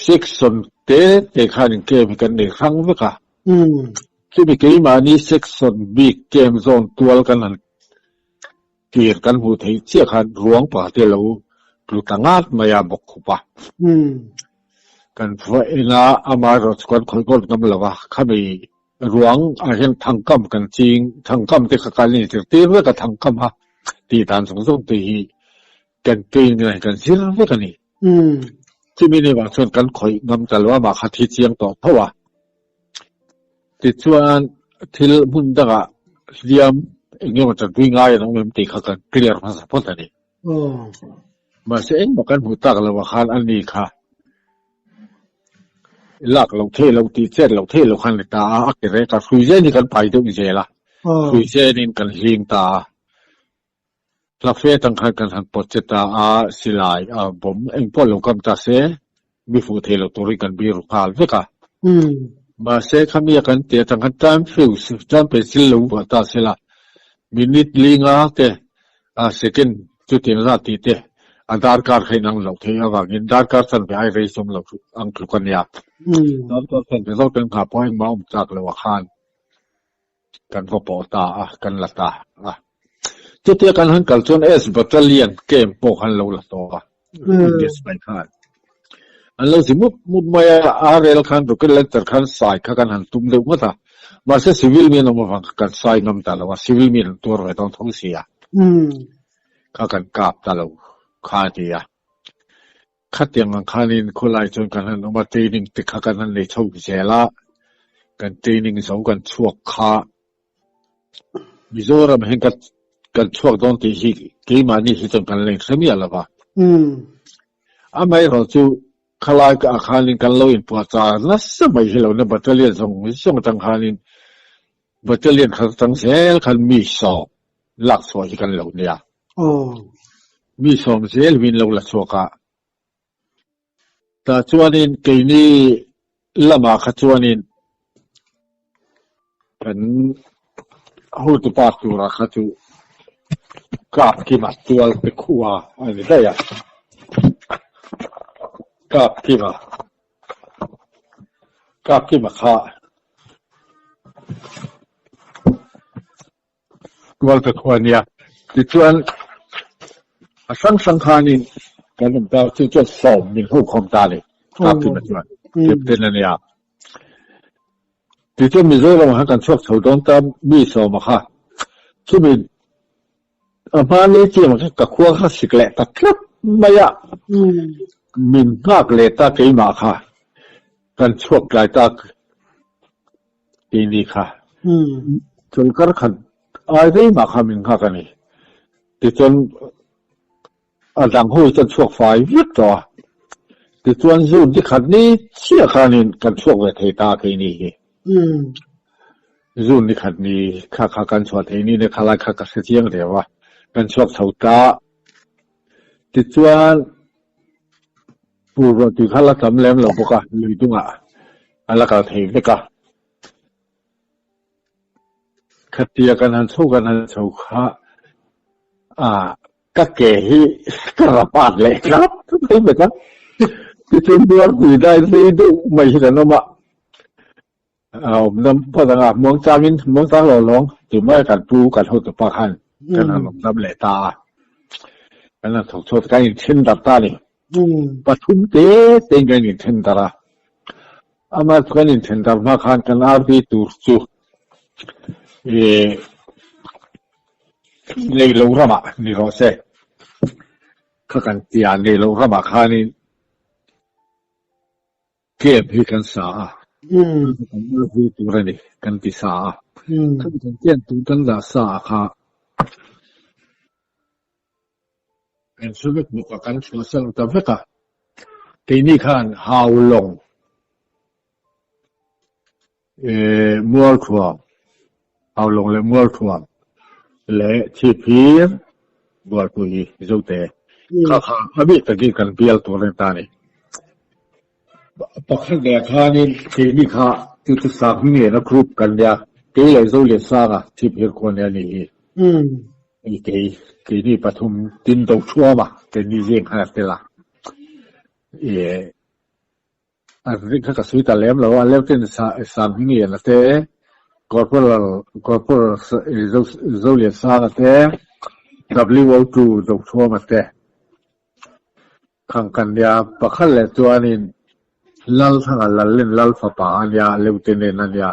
Section te te khanin camp hi kan nei hrang vek a. Chumi keimahni section bik camp zawn tual kan han tir kan hmuh theih chiah khan ruang pa te lo tlu ta ngat mai a bawk khup a. Kan va en a, amaherawhchu chu kan khawih ngawt ngam lo a, khami ruang ah hian thangkam kan ching, thangkam te kha kan inzirtir vek a thangkam a tih dan zawng zawng te hi kan training ah kan zir vek a ni. Chumi ni vang chuan kan khawih ngam ta lo a, mah kha thi chiang tawh tho a. Tichuan thil hmun dangah hliam eng emaw tanpui ngai an awm em tih kha kan clear hmasa phawt a ni. Mahse engmah kan hmuh tak loh ah khan a ni kha lak loh theih loh tih chet loh theih loh khan ni ta a, a ke rek a, hrui zen hi kan pai deuh zel a, hrui zenin kan hling ta a. Hlafe atang khan kan han pawt che ta a, silai a bawm eng pawh lo kam ta se, mi fuh thei lo turin kan biru nghal vek a. Mahse khami a kan tih atang khan time fuse, time pencil lo vuah ta se la, minute linga te, second chutiang zat tih te a darkar kha inang loh theih avangin darkar chanve ai rei sawm lo ang tluk a nia. Darkar chanve zawk kan nghah pawh engmah awm chak lo ah khan Kan va pawh ta a, kan la ta a. Chutia kan han kal chuan S Battalion camp pawh khan lo la tawh a, India sipai khan. An lo zi mup mup mai a, RL khan rocket launcher khan sai kha kan han tum deuh ngawt a. Mahse civil mi an awm avang kha kan sai ngam ta lo a, civil mi an tuar ve dawn tho si a. Kha kan kap ta lo kha a ti a. Khatiang ang khanin khawlai chuan kan han awm a, training te kha kan han nei chho zel a, kan training zo kan chhuak kha Mizoram hian kan kan chhuak dawn tih hi keimahni hi chuan kan leng hre miah lo va. Amaherawh chu khalai ah khanin kan lo inpuahchah nasa mai hi lo na battalion zawng zawng atang khanin battalion khat atang zel khan mi sawm lak chhuah hi kan lo nia. Mi sawm zel min lo la chhuak a. Tah chuanin keini lamah kha chuanin kan hotupa tura kha chu kap kima tual te khua a ni daih a. Kap kima kap kima kha Tualte khua nia. Tichuan a hrang hrang khanin kan awm ta, chu chuan sawm min ho khawm ta ni. Kap thim a chuan captain a nia. Tichuan Mizoram ah khan kan chhuak chho dawn ta mi sawm a kha. Chumi a hma ni chiang ah khan ka khua kha sik leh ta tlat mai a. Min nghak leh ta keimah kha kan chhuak tlai ta. Keini kha chawlhkar khat ai rei mah kha min nghak a ni. Tichuan a dang ho hi chuan chhuak fai vek tawh a. Tichuan June ni khat ni chiah khanin kan chhuak ve thei ta keini hi. June ni khat ni kha kha kan chhuah thei ni ne khalai kha ka hre chiang reu a, kan chhuak chho ta. Tichuan Pu ruahtui kha la tam lem lo bawk a, lui dungah a la kal thei vek a. Khatia kan han chho kan han chho kha ah Ka ke hi ka rap at leh tlap mai bet a. Tichuan Buarpui dai rei deuh mai hi kan awm a. A awm dam phawt ang a, muangchangin, muangchang lo lawng tih mai kan pu kan hotupa khan kan han awm dam leh ta a. Kan han thawk chhuak ta, kan inthen darh ta a ni. Pathum te tein kan inthen darh a. Amah chu kan inthen darh hma khan kan RV tur chu ih nei lo ramah ni rawh se. Kha kan tia nei lo ramah khanin Camp hi kan sa a, kan RV tur a ni kan ti sa a. Khami kan camp tur kan dah sa a kha kan hre vek bawk a, kan chhuahsan ta vek a. Keini khan Haulawng Mualthuam, Haulawng leh Mualthuam leh Chhipphir Bualpui Zote kha kha a bik takin kan bial tur a ni ta a ni. Pakhat leh khanin keini kha chu chu Sanghmingliana group kan nia, kei leh Zoliansanga Chhipphir khua nia ni hi. Kei keini pathum tin do thuam a, keini zing khan a tel a. A ring kha ka sawi ta lem lo a, Lieutenant Sanghmingliana te, Corporal Corporal Zoliansanga te, WO2 Dothuama te khang kan nia. Pakhat leh chuanin Lalthanga Lallen Lal fapa a nia, Lieutenant a nia.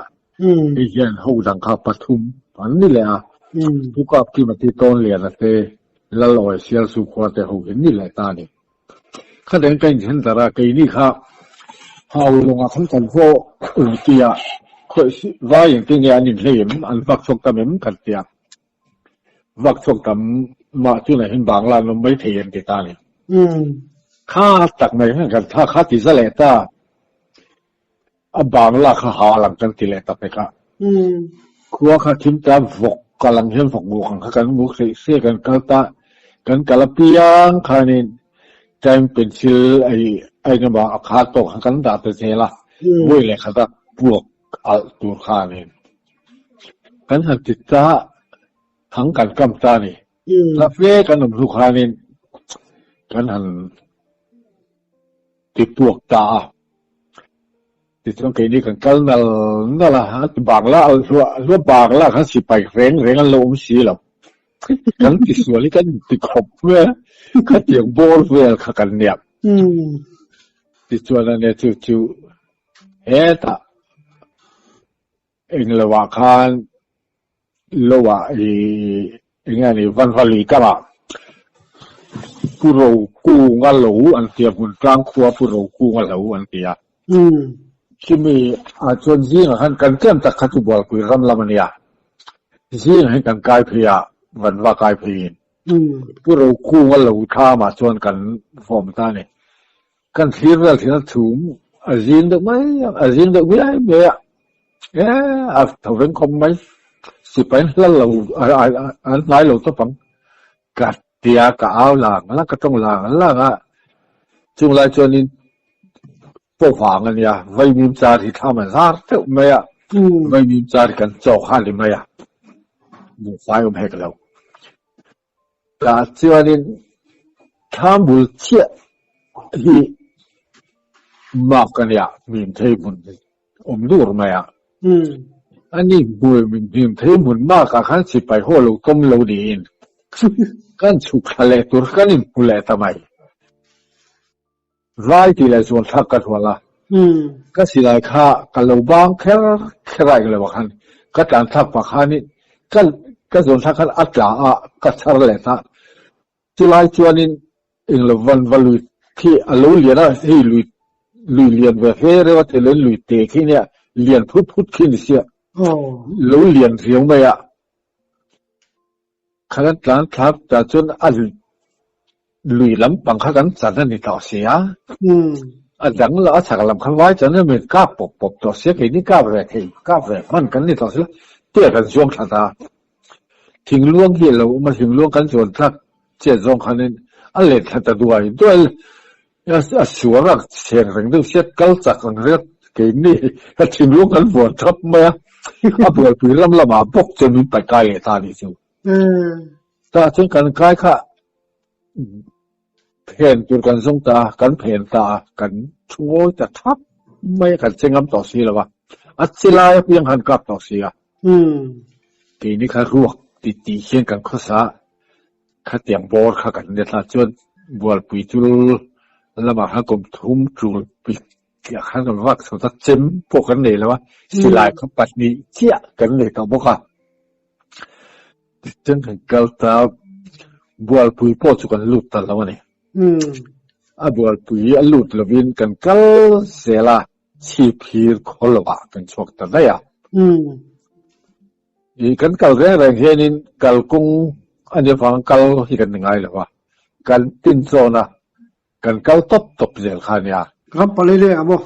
Hei hian ho dang kha pathum an ni leh a, Pu Kapkima te Tawnliana te, Lalawi Sialsu khua te ho hi an ni leh ta a ni. Kha deng ka inthen tar a, keini kha hau lawngah khan kan haw um tia khawi vai engtin nge an inhlei em, an vak chhuak tam em kan tia. Vak chhuak tam mah tunah hian Bangla an awm mai thei an ti ta a ni. Kha tak mai khan kan tha kha ti za leh ta, a Bangla kha ha lang kan ti leh ta pek a. Khua kha thim ta vawk ka lang hian vawk nguk ang kha kan nguk hreih hreih kan kal ta, kan kal apiang khanin time pencil ei engemaw a kha tawk kha kan dah ta zel a, vawi leh khat a puak alh tur khanin kan han ti ta thang kan kam ta a ni. Hla fe kan awm hnu khanin kan han ti puak ta a. Tichuan keini kan kal nal nal a, an ti Bangla a hluah hluah Bangla khan sipai reng reng an lo awm si lo. Kan ti sual hi kan ti khawp mai a, khatiang bawr vel kha kan nia. Tichuan ania chu chu hetah Englo ah khan lo ah i enge a ni Vanva lui kam ah Pu Rokunga lo an ti a hmun tlang khua Pu Rokunga lo an ti a. Chumi ah chuan zingah khan kan tlem tak kha chu Bualpui ram lam a nia. Zingah hian kan kai phei a Vanva kai phei in Pu Rokunga lo thlam ah chuan kan vawm ta a ni. Kan thlir vel thin a chhum a zing deuh mai a, a zing deuh miai miai a, e a tho veng khawp mai, sipai an hlal lo an hnai lo tawp ang, ka tia ka au lang lang ka tawng lang lang a, chung lai chuanin pawh vang a nia, vaimim char hi thlam an zar teuh mai a, vaimim char hi kan chawk hal i mai a, buhfai awm hek lo. Tah chuanin thlam bul chiah hi mak a nia, hnim thei hmun awm dur mai a. Ani hmui hnim thei hmun makah khan sipai haw lo tawm lo niin kan chhuk thla leh tur kan inhmu leh ta mai. Vai tih leh zuan thlak ka hlual a, ka silai kha ka lo bang kher kher a englo ah khan ka tlan thlak pah khanin ka ka zuan thlak khan a tla a ka chhar leh ta. Chulai chuanin englo van va lui khi a lo lian a, hei lui lui lian ve hle reuh a theiloin lui te khi nia lian phut phut khi ni sia lo lian riau mai a. Kha kan tlan thlak ta chuan a lui lampang kha kan chan a ni tawh si a, a dang lah a chhak lam kha vai chuan a min kap pawp pawp tawh si a, keini kap ve thei kap ve hman kan ni tawh si lo, tia kan zuang thla ta. Thingluang hi a lo awm a, thingluang kan zuan thlak chet zawng khanin a let thla ta duai duai a suar a chheng reng deuh sia kal chak ang riat keini a thinlung kan vuan thap mai a, a buaipui lam lamah bawk chuan min paih kai leh ta a nih chu. Tah chuan kan kai kha. Phen tur kan zawng ta a, kan phen ta a, kan thu ngawi ta thap mai a, kan che ngam tawh si lo a, a che lai apiang khan kap tawh si a. Keini kha ruak ti tih hian kan khawsa a, khatiang bawr kha kan let a, chuan bualpui chul lamah khan kum thum tul piah khan kan vak chho ta, chem pawh kan nei lo a, silai kha pahnih chiah kan nei tawh bawk a. Tichuan kan kal ta, bualpui pawh chu kan lut ta lo a ni. A bualpui a lut lovin kan kal zel a, chhip hir khaw lovah kan chhuak ta daih a. I kan kal reng reng hianin kalkawng a nih avang kal hi kan ni ngai lo a, kan tin chawn a, Kan kal tawp tawp zel kha nia. Ram palei leng ah maw?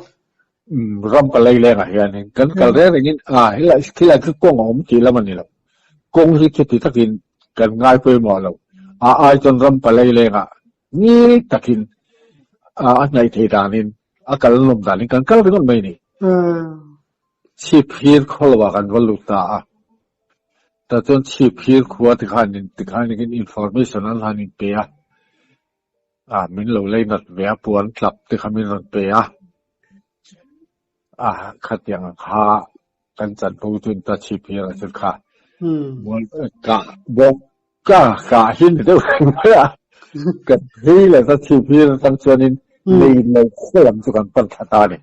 Umm, ram palei leng ah hianin kan kal reng rengin a helai thilai chu kawng a awm tih lam a ni lo. Kawng hi chuti takin kan ngai pawimawh lo. A ai chuan ram palei leng ah ngil takin a hnaih thei danin a kal nawm danin kan kal ringawt mai a ni. Chhip hir khaw lo ah kan va lut ta a. Tah chuan chhip hir khua tikhanin tikhanin information an han inpe a. A min lo lei nat ve a, puan tlap te kha min rawn pe a, a khatiang ang kha kan chanvo chu ta chhip hian a chuan kha ka bawk ka ka hi ni deuh reng mai a, kan phei leh ta chhip hian atang chuanin nei lo khaw lam chu kan pan thla ta a ni.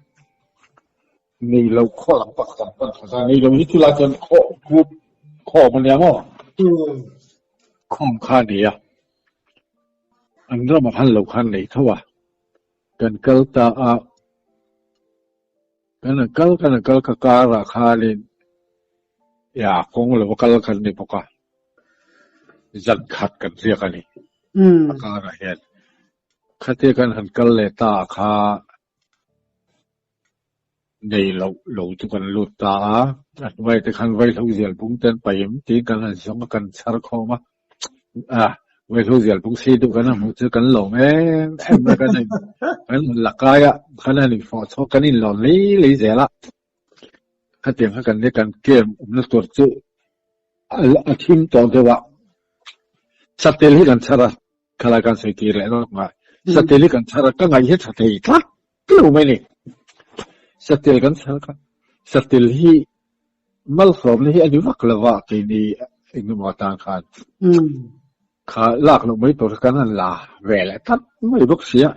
Nei lo khaw lam pawh kan pan thla ta a, nei lo hi chulai chuan khaw group khawm a nia maw? Khawm kha a ni a. An ramah khan lo khan nei tho a, kan kal ta a, kan han kal kan han kal ka karah khanin ya kawng lo a kal kan ni bawk a, zan khat kan riak a ni a karah hian. Khatia kan han kal leh ta ah kha Nei loh lo chu kan lut ta a, a hnuai te khan vaihlo zial bung te an paih em tiin kan han zawng a, kan chhar khawm a, a vaihlo zial bung sei deuh kan han hmuh chu kan lawm em em a, kan han kan han la kai a, kan han infawh chhuak kan inlawn lei lei zel a, khatiang kha kan nia kan camp awmna tur chu a thim tawh deuh a, satel hi kan chhar a. Thalai kan sawi tir leh nawk ngai. Satel hi kan chhar a, ka ngaih hi tha thei tlat lo mai ni. Satel kan chhar kha, satel hi malsawmna hi a ni vak lo va keini engemaw atan khan. Kha lak loh mai tur kan han la ve leh tlat mai bawk sia.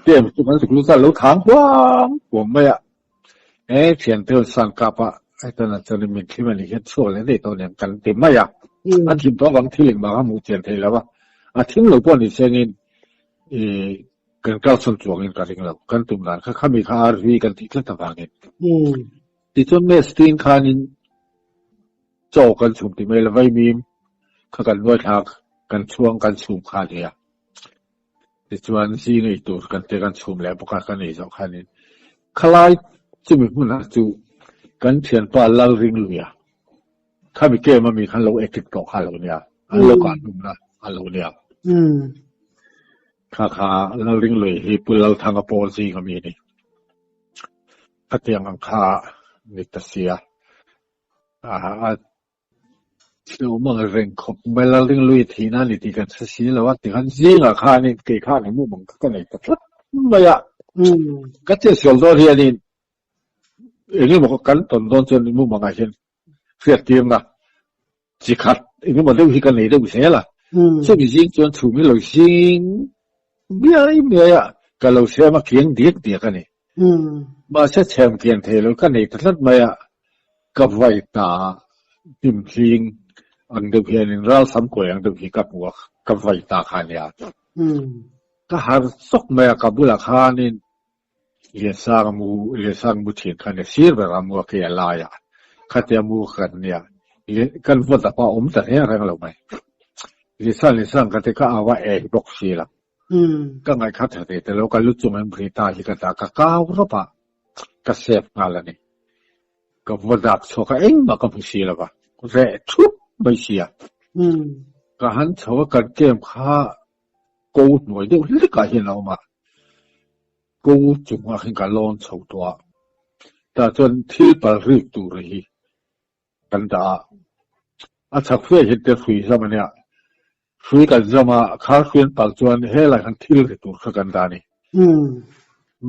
Camp chu kan zuk lut a, lo thang huam huam mai a. E thiante hun san kap a, heta chuan min thlim a nih hian chhuak leh daih tawh nen kan ti mai a. A thim tawh avang thil engmah kha hmuh chian thei lo a, a thim lo pawh ni sengin ih kan kalsawn chuangin ka ring lo, kan tum dan kha khami kha RV kan tih tlat avangin. Tichuan mess tin khanin chaw kan chhum ti mai lo, vaimim kha kan nuai thlak kan chhuang kan chhum kha a nia. Tichuan zing ei tur kan te kan chhum leh bawk a, kan ei zawh khanin khalai chumi hmunah chu kan thianpa Lalringluia khami kem ami khan lo active tawh kha a lo nia, an lo kah hlumna a lo nia. Kha kha Lalringlui hi Pu Lalthanga pawl zing ami a ni. Khatiang ang kha ni ta sia. A Hlauh ang reng khawp mai la ring lui thih na ni tih kan hre si lo a, tikhan zingah khanin kei khan i mumang kha ka nei ta tlat mai a, ka chetsual dawn hianin eng emaw kan tawn dawn chuan i mumangah hian hriattirna chi khat eng emaw deuh hi ka nei deuh zel a, chumi zing chuan chhum hi lo zing miai miai a, ka lo siam a kiang diak diak a ni. Mahse chhem kian thei lo ka nei ta tlat mai a, ka vai ta hnim hling ang deuh hianin ral sam kuai ang deuh hi ka hmu a, ka vai ta kha a nia. Ka har chawk mai a, ka bulah khanin Liansang a mu, Liansang mu thin kha a nia, sir berah a mu a, kei a laiah khatia mu ka kan nia, kan vawt a pawh a awm ta reng reng lo mai. Liansang Liansang ka ti ka au a, ei bawk si lo. Ka ngaihkhat tha thei talo, ka lu chung in Rita hi ka dah, ka kau rawp a, ka save nghal a ni. Ka va dak chhuak a, engmah ka hmu si lo va, reh thup mai si a. Ka han chho a, kan camp kha ko hnuai deuh hlek ah hian a awm a, ko chungah khin ka lawn chho tawh a, tah chuan thil pal rik tur hi kan dah a, a chhak fe hian te hrui zam a nia. Hrui kan zam a, kha hrui an palh chuan helai khan thil ri tur kha kan dah a ni.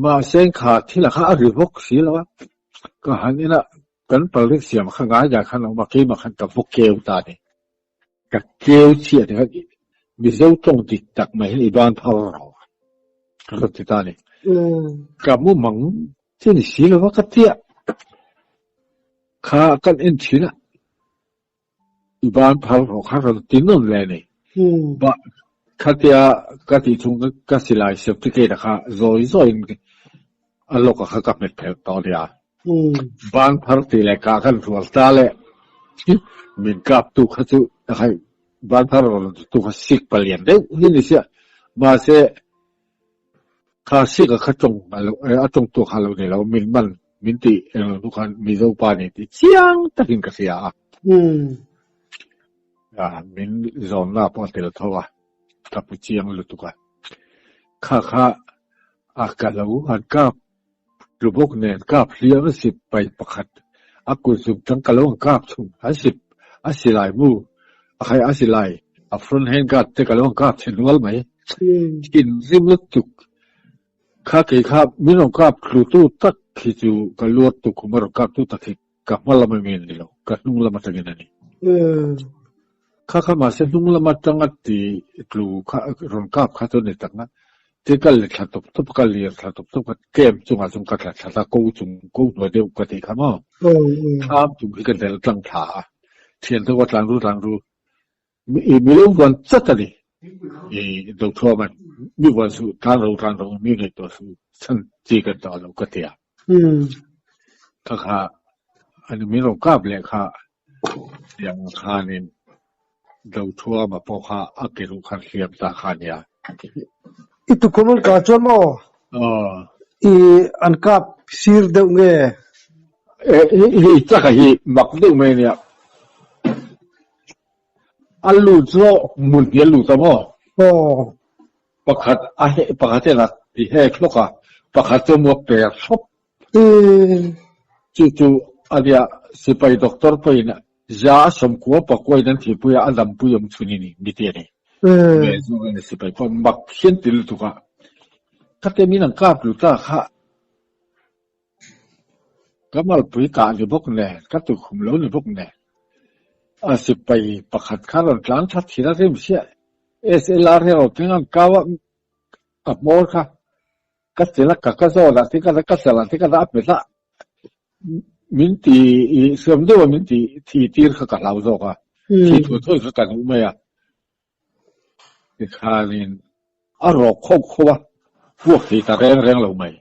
Mahse kha thil ah khan a ri bawk si lo a, ka han en a, kan pal rik siam kha ngai dan khan a awm a, keimah khan ka vaw keu ta a ni. Ka keu chiah ti khan Mizo tawng dik tak mai hian i ban phar ro ka rawn ti ta a ni. Ka mu mang che ni si lo va ka tia kha kan en thin a. I ban phar rawh kha rawn ti nawn le ni. Ba khatia ka tih chung ka silai certificate kha zawi zawiin a lawk a kha ka hmet phelh tawh nia. Ban phar tih leh kah khan rual ta le min kap tu kha chu khai ban phar rawn tu kha sik palian deuh hi ni sia. Mahse Kha sik a kha tawng a lo a tawng tu kha lo ni lo min man min tih eng lo khan Mizo pa ni tih chiang takin ka hria a. A min zawnna pawh a tel tho a, ka pu chiang lutuk a. Kha kha a ka lo han kap tlu bawk nen kap hliam a sip pai pakhat a kut zung tang ka lo han kap thung a sip a silai mu a khai a silai a front hand guard te ka lo han kap chhe nual mai. Thinrim lutuk kha kei kha min rawn kap thlu tu tak hi chu ka luat tu khum a rawn kap tu tak hi ka hma lam ami a ni lo, ka hnung lam atangin a ni. Kha kha mahse hnung lam atanga ti tlu kha rawn kap kha chu a ni tak na, tin ka let thla tawp tawp a, ka lir thla tawp tawp a, camp chungah chuan ka thla thla ta, ko chung ko hnuai deuh ka tih kha maw, thlam chung hi ka del tlang thla a, thiante ho tlan ru tlan ru I mi lo vuan chat a ni. I do thuam a mi vuan suh, tlan ro tlan ro mi ngaihtuah suh chan chi kan tawh lo ka ti a. Kha kha ani min rawn kap leh kha tiang khanin do thuam a pawh kha a ke ruh khan hliam ta kha a nia. I tukhum an kah chuan maw? I an kap sir deuh nge? Hei chaka hi mak deuh mai a nia. A lut zawk hmun hi a lut a maw? Pakhat a he pakhat hian a ti hek hlawk a, pakhat chu a muak per thlawp. Chu chu a nia sipai doctor pawhin za a sawmkua pakuain an thihpui a, a dampui awm chhun i ni mi ti a ni. Ve zawk a ni sipai pawh mak hian ti lutuk a. Khatia min an kap lut ta kha Ka malpui kah ni bawk nen, ka tukhum lo ni bawk nen. A sipai pakhat kha rawn tlang that thin a rim chiah. SLR hi a rawn thleng a, an kau a, a hmawr kha ka chelh a, ka ka zawn ah te ka ka chelh ah te ka dah a hmet a, min ti hriam deuh a min ti thi tir kha ka hlau zawk a, thi thuai thuai kha ka hmuh mai a. Tikhanin a rawk khawp khawp a, puak thei ta reng reng lo mai.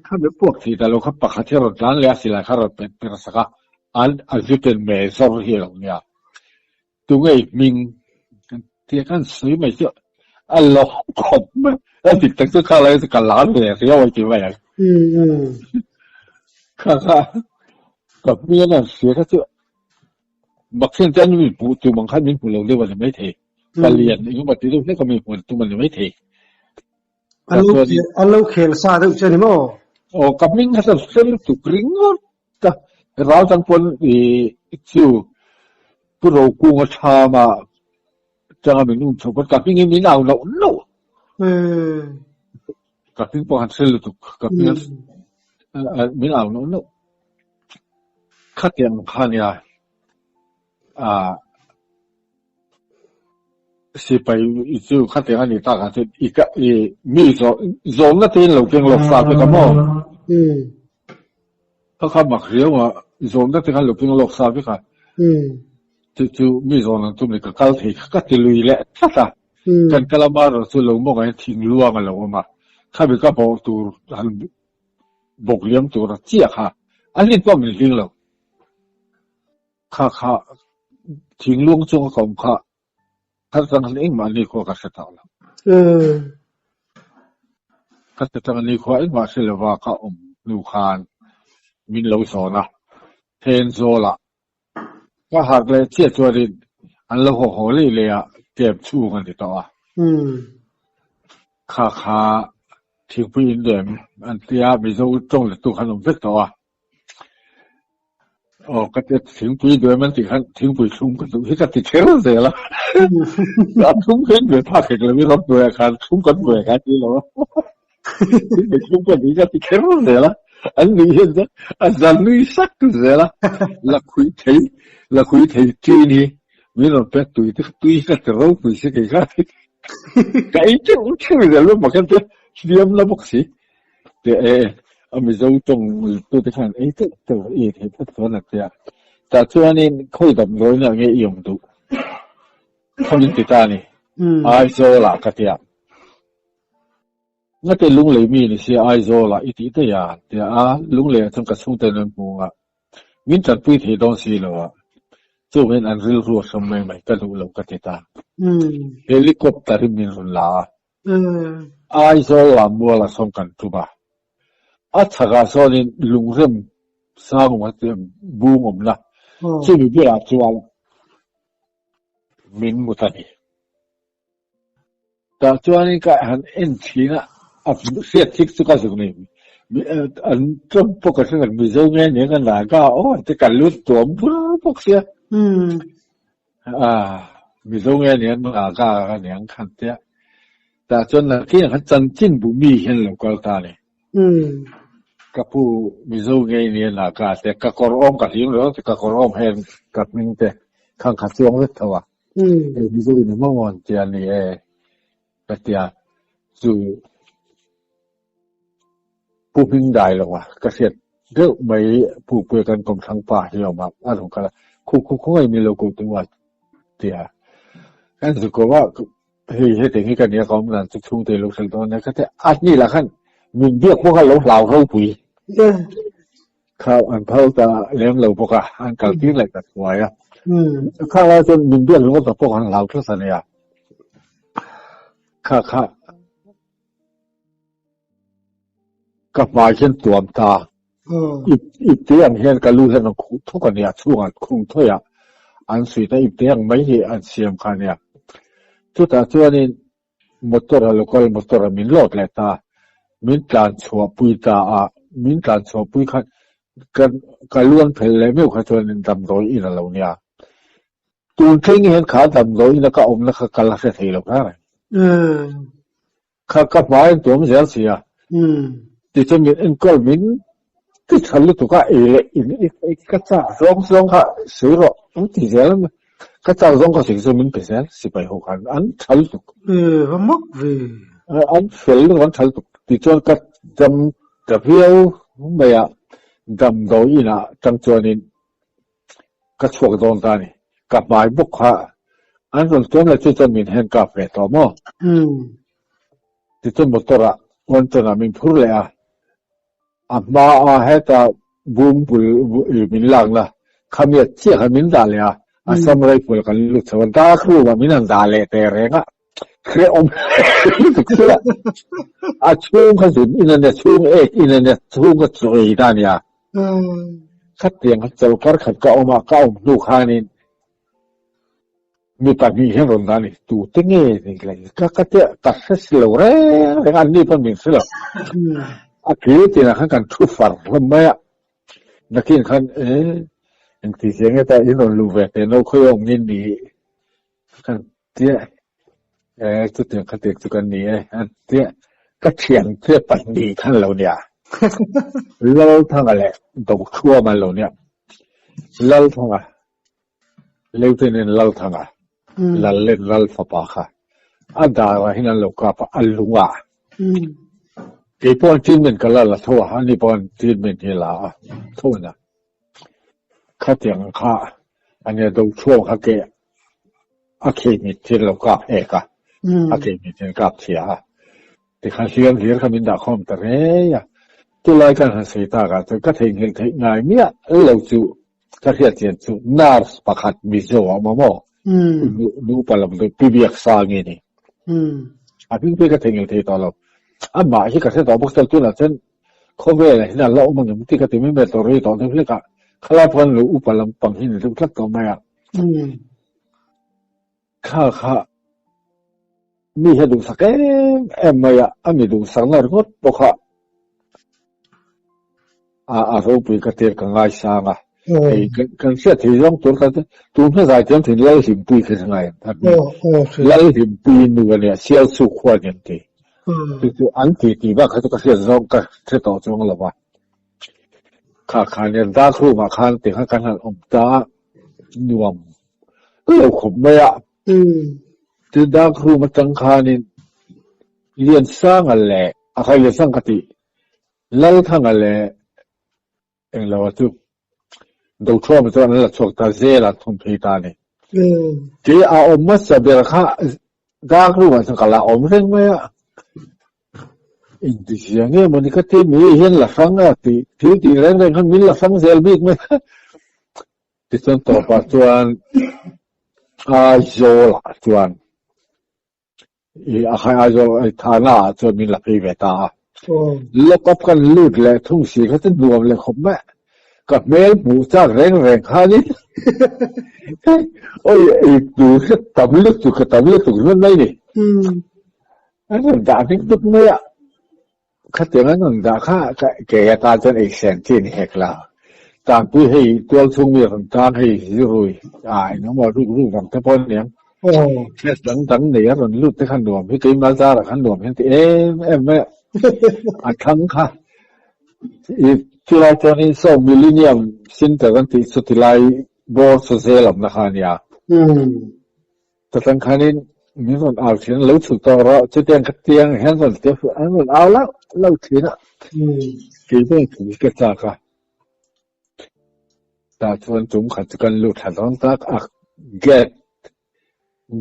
Khami puak thei ta lo kha pakhat hi a rawn tlan leh a, silai kha a rawn pet per sak a, an a zuten me zawr hi a lo nia. Tunge i hming tia kan sawi mai chu a lo khawp mai. A dik tak chu kha lai chu ka lar ve riau a ti mai ang. Kha kha ka hming an han hria kha chu Bakhian chuan min hmuh tum ang khan min hmu lo deuh a ni maithei. Palian engemaw ti deuh hlek a min hmuh tum a ni maithei. An lo an lo khel sa deuh che a ni maw? Aw, ka hming kha chuan hre lutuk ringawt a. Ral tang pawn i chu Pu Rokunga thama tanga min um chho pawn ka hming hi min au nauh nauh. Ka hming pawh han hre lutuk ka hming min au nauh nauh. Khatiang kha nia ah sipai chu khatiang a ni tak ah chuan i ka i mi zawh zawhna te in lo keng lawk sa vek a maw? Kha kha mak riau a zawhna te khan lo keng lawk sa vek a chu chu mi zawn ang tum ni ka kal thei kha ka ti lui leh tlat a kan kal a marawh chu lo mawngah hian thingluang a lo awm a khami ka bawh tur han bawk liam tur a chiah kha a hlin pawh min hling lo. Kha kha thingluang chunga ka awm kha kha tang khan engmah ni khua ka hre tak lo. Ka ti tang ni khua engmah hre lova ka awm hnu khan min lo zawn a, Thenzawl ah ka harh leh chiah chuanin an lo haw haw leh leh a, camp chhung a ni tawh a. Kha kha thingpui in lem an tia Mizo tawng lettu khan awm vek tawh a. Aw ka tia thingpui duai man tih khan thingpui thlum ka duh hi ka ti kher zel a. A thlum kher ve phak hek lo i ram hnuaiah khan thlum kan hnuai kha ti lo a. Thingpui thlum ka duh hi ka ti kher zel a. An nuih hian chuan a za nui sak zel a. Lakhuih thei lakhuih thei ṭin hi min rawn pek tui te tui hi ka ti ropui si kei kha. Ka ei teuh teuh zel mai mak hian hliam la bawk si. Te e a Mizo tawng tute khan ei teuh teuh i theih phawt chuan a tia. Tah chuanin khawi damdawiin ah nge i awm duh? Khawiin ti ta ni. Aizawl ah ka tia. Ngate lunglei mi ni sia Aizawl ah i tih daih a an tia a, lunglei ah chuan ka chhungten an hmu ang a, min tanpui thei dawn si lo a, chuvangin an rilru a hrem mai mai ka duh lo ka ti ta. Helicopter in min rawn la a, Aizawl lam mualah sawn kan tum a, a chhakah sawnin lungrem sang awm a bung awmna chumi bulah chuan min mut a ni. Tah chuanin ka han en thin a, a hriat thik chu ka zuk nei. An tlawm pawh ka hre lo, Mizo nge nia ka Naga aw an ti ka lut tuam bur bawk sia. Mizo nge nia Naga ka niang khan tia. Tah chuan nakin khan chanchin bu mi hian lo kal ta a ni. Ka pu Mizo nge nia Naga te ka kawr awm ka hlim lo ka kawr awm hian ka hming te khang kha chuang vek tho a. Hei Mizo in a hmang awn tia ni e ka tia chu Pu hming dai lo a ka hriat deuh mai Pu Puia kan kawmthlang pa hi a awm a a rawn kal a khu khu khawngaih min lo ko teh u a tia kan zu ko a hei hetiang hi ka nia ka awm dan chu chhungte lo hrelh dawn nia ka tia a hnih lah khan min biak pawh kha lo hlau ropui. Kha an phal ta lem lo bawk a, an kal tir leh ta thuai a. Kha lai chuan min biak ringawt tak pawh an hlau tlat a nia. Kha kha ka hmai hian tuam ta. Ipte ang hian ka lu hian an khuh thuk a nia, chhungah an khung thawih a, an suih ta ipte ang mai hi an siam kha a nia. Chutah chuanin Motor a local motor a min lawt leh ta, min tlan chhuah pui ta a, min tlan chhuah pui khan ka ka luan phel leh meuh kha chuan damdawi in a lo nia. Tun thleng hian kha damdawi in a ka awmna kha ka la hre thei lo kher reng. Kha ka hmai an tuam zel si a. Tichuan min enkawl min ti tha lutuk a, ei leh in ka chak zawng zawng kha sawi rawh an ti zel a, ka chak zawng kha sawi chu min pe zel sipai ho khan an tha lutuk. E va mak ve. An fel lutuk an tha lutuk tichuan ka dam ta viau mai a, damdawi inah tang chuanin ka chhuak dawn ta a ni, ka hmai bawk kha an rawn tuam leh chu chuan min handcuff ve tawh maw? Tichuan motor ah Wanton ah min phur leh a, a hma a heta bum bul min lakna khamiat chiah khan min dah leh a, Assam Rifle kan lut chho a, dark room ah min han dah leh teh reng a, hrehawm lutuk chu a, a chhung kha zun in a nia, chhung ek in a nia, chhung kha chaw ei ta a nia. Khatiang kha chawlhkar khat ka awm a, ka awm hnu khanin mi pahnih hian rawn dah a ni, tute nge ni le ka ka tia ka hre si lo reng reng a, anni pawn min hre lo. A kil tinah khan kan thu far hlawm mai a, nakin khan e engti zia nge ta in rawn luh ve teh no khawi awm nge ni kan tia e chutiang khatiang chu kan ni e an tia ka thian te pahnih khan lo nia Lalthanga leh Dochhuama an lo nia Lalthanga Lieutenant Lalthanga Lallen Lal fapa kha a darah hian an lo kap a a lung a kei pawh an treatment ka la la tho a ani pawh an treatment hi a la a tho a Khatiang kha a nia Dochhuama kha ke a khehmit thil lo kap hek a, a khehmit hian kap chhia a, tikhan hliam hlir kha min dah khawm ta rei a, chulai kan han sawi tak ah chuan ka theihnghilh theih ngai miah lo chu ka hriat chian chu nurse pakhat Mizo a awm a maw, nupa lam chu Pi Biaksangi a ni, a hming pawh hi ka theihnghilh thei tawh lo, amah hi ka hre tawh bawk chuan tunah chuan khawvelah hian a la awm angem tih ka ti mai mai tawh rei tawh deuh hlek a, khalai pawh khan lo upa lampang hi ni deuh tlat tawh mai a. Kha kha mi hi a duhsak em em mai a, a mi duhsakna ringawt pawh kha a ropui ka tir ka ngaisang a. Hei kan hriat thei zawng tur kha tun hma zai thiam thin Lalhlimpui kha ka ngai a Lalhlimpui nu a nia Sialsuk khua a ni an ti. Chu chu an ti tih bak kha chu ka hriat zawng ka hre tawh chuang lo va. Kha kha nia dark room ah khan ti khan kan han awm ta a nuam lo khawp mai a. Tin dark room atang khanin Liansanga leh a khai Liansang ka tih Lalthanga leh Englo a chu Dothuama chuan an la chhuak ta zel a thun phei ta a ni. Kei a awm hmasa ber kha dark room ah chuan ka la awm reng mai a. Engtizia nge mawni ka ti mi hian la hrang a tih thil tih reng reng khan min la hrang zel bik mai a. Tichuan tawpah chuan Aizawl ah chuan I a khai Aizawl Thana ah chuan min la phei ve ta a. Lock up kan lut leh thung si kha chu nuam leh khawp mai. Ka hmel hmuh chak reng reng khanin oi ei tur hi tam lutuk ka tam lutuk ringawt mai ni. An rawn dah hming dup mai a. Khatiang an rawn dah kha kei atan chuan ei sen chi a ni hek la. Tanpui hei tual chhung mi rawn tan hei zirui a engemaw ruk ruk vang te pawh a niang. Test dang dang nei a rawn lut te kha nuam hi keimah zarah khan nuam hian ti em em mai a. A thlang kha i chulai chuanin saw Millennium Centre an tih chu tilai bawr chu zel awmna kha a nia. Chutang khanin min rawn au thin a, lo chhuk tawh rawh, chutiang khatiang hian rawn ti a, an rawn au lauh lauh thin a, kei pawh thu ka chak a. Tah chuan tum khat chu kan lut thla dawn tak a, gate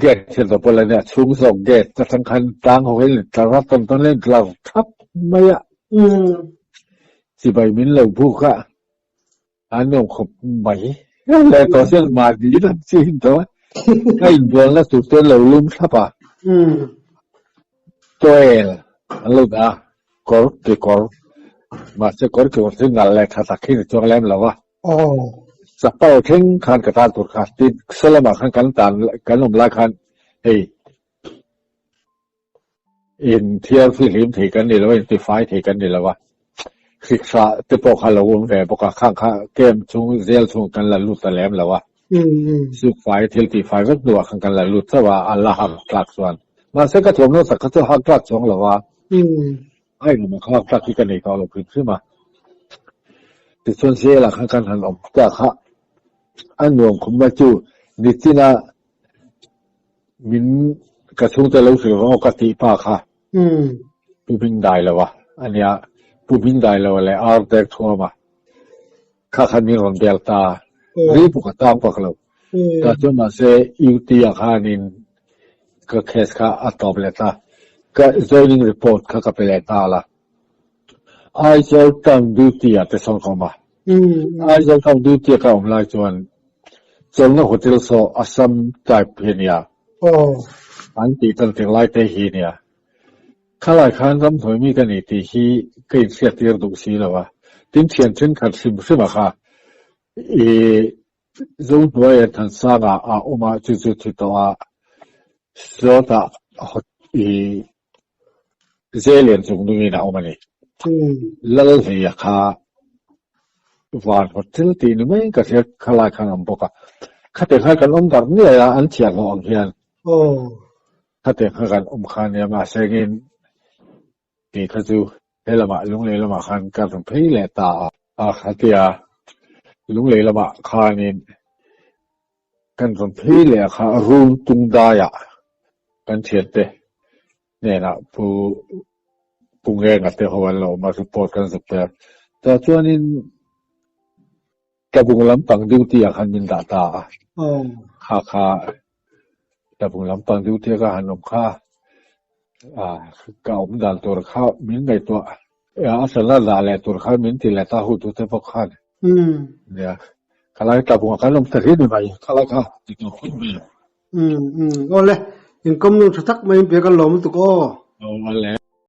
gate hi lo pawh la nia, chhung zawk gate atang khan tlang ho hian tlar a tawn tawn in tlar thap mai a, chibai min lo buk a. An awm khawp mai. Leh tawh hian mahni lam chi in tawh a, ka inbualna tur te an lo lum thlap a. Towel an lo dah a, kawr kekawr, mahse kawr kekawr chu nalh leh tha tak hi ni chuang lem lo a. Chapal thleng khan ka tan tur kha, tin saw lamah khan kan tan kan awm lai khan hei Inthiar fihlim thei kan ni lo a, intifai thei kan ni lo a. Hrikhra te pawh kha lo awm ve bawk a, khang kha camp chhung, jail chhung kan la lut ta lem lo a. Sukfai thil tihfai vek hnuah khan kan la lut chauh a, a la hak tlak chuan. Mahse ka thuamhnaw tak kha chu hak tlak chuang lo a, a engemaw kha hak tlak hi ka nei tawh lo hrim hrim a. Tichuan jail ah khan kan han awm ta kha a nuam khawp mai chu nichina Min ka chhungte lo hrilh rawh ka tih pa kha Pu Hming dai lo a ania, Pu Hming dai lo leh Ar Dek Thuam a kha khan min rawn bel ta ri pawh ka tang vak lo. Tah chuan mahse UT ah khanin ka case kha a tawp leh ta, ka joining report kha ka pe leh nghal a. Aizawl town duty ah te sawn ka awm a. Aizawl town duty a ka awm lai chuan Chawlhna hotel saw Assam type hi a nia. An tih tan tir lai te hi a nia. Khalai khan ramhnuai mi ka ni tih hi ka inhriat tir duh si lo a. Tin thian thenkhat hrim hrim a kha i Zohnuaia Thansanga a awm a chu chu thi tawh a sawtah i Zelian chung nungin a awm a ni. Lalhleia kha van hotel tih ni mai ka hria khalai khan a awm bawk a. Khatiang khan kan awm darh nuai a an thiahhlawh ang hian. Khatiang kha kan awm kha nia mahse engin tih kha chu he lamah Lunglei lamah khan ka rawn phei leh ta a. A khatia Lunglei lamah khanin kan rawn phei leh a kha Run tung daiah kan thiante hnenah Pu Pu Ngenga te ho an lo awm a report kan zuk ta. Tah chuanin Tlabung lampang duty ah khan min dah ta a. Kha kha Tlabung lampang duty a ka han awm kha ka awm dan tur kha min ngaihtuah a sana dah leh tur kha min ti leh ta hu tu te bawk khan. Nia khalai Tlabung ah kan awm ta hle ni mai khalai kha ti tur khawp mai. Awle, inkawm nu tha tak mai in pe kan lawm lutuk aw. Awle.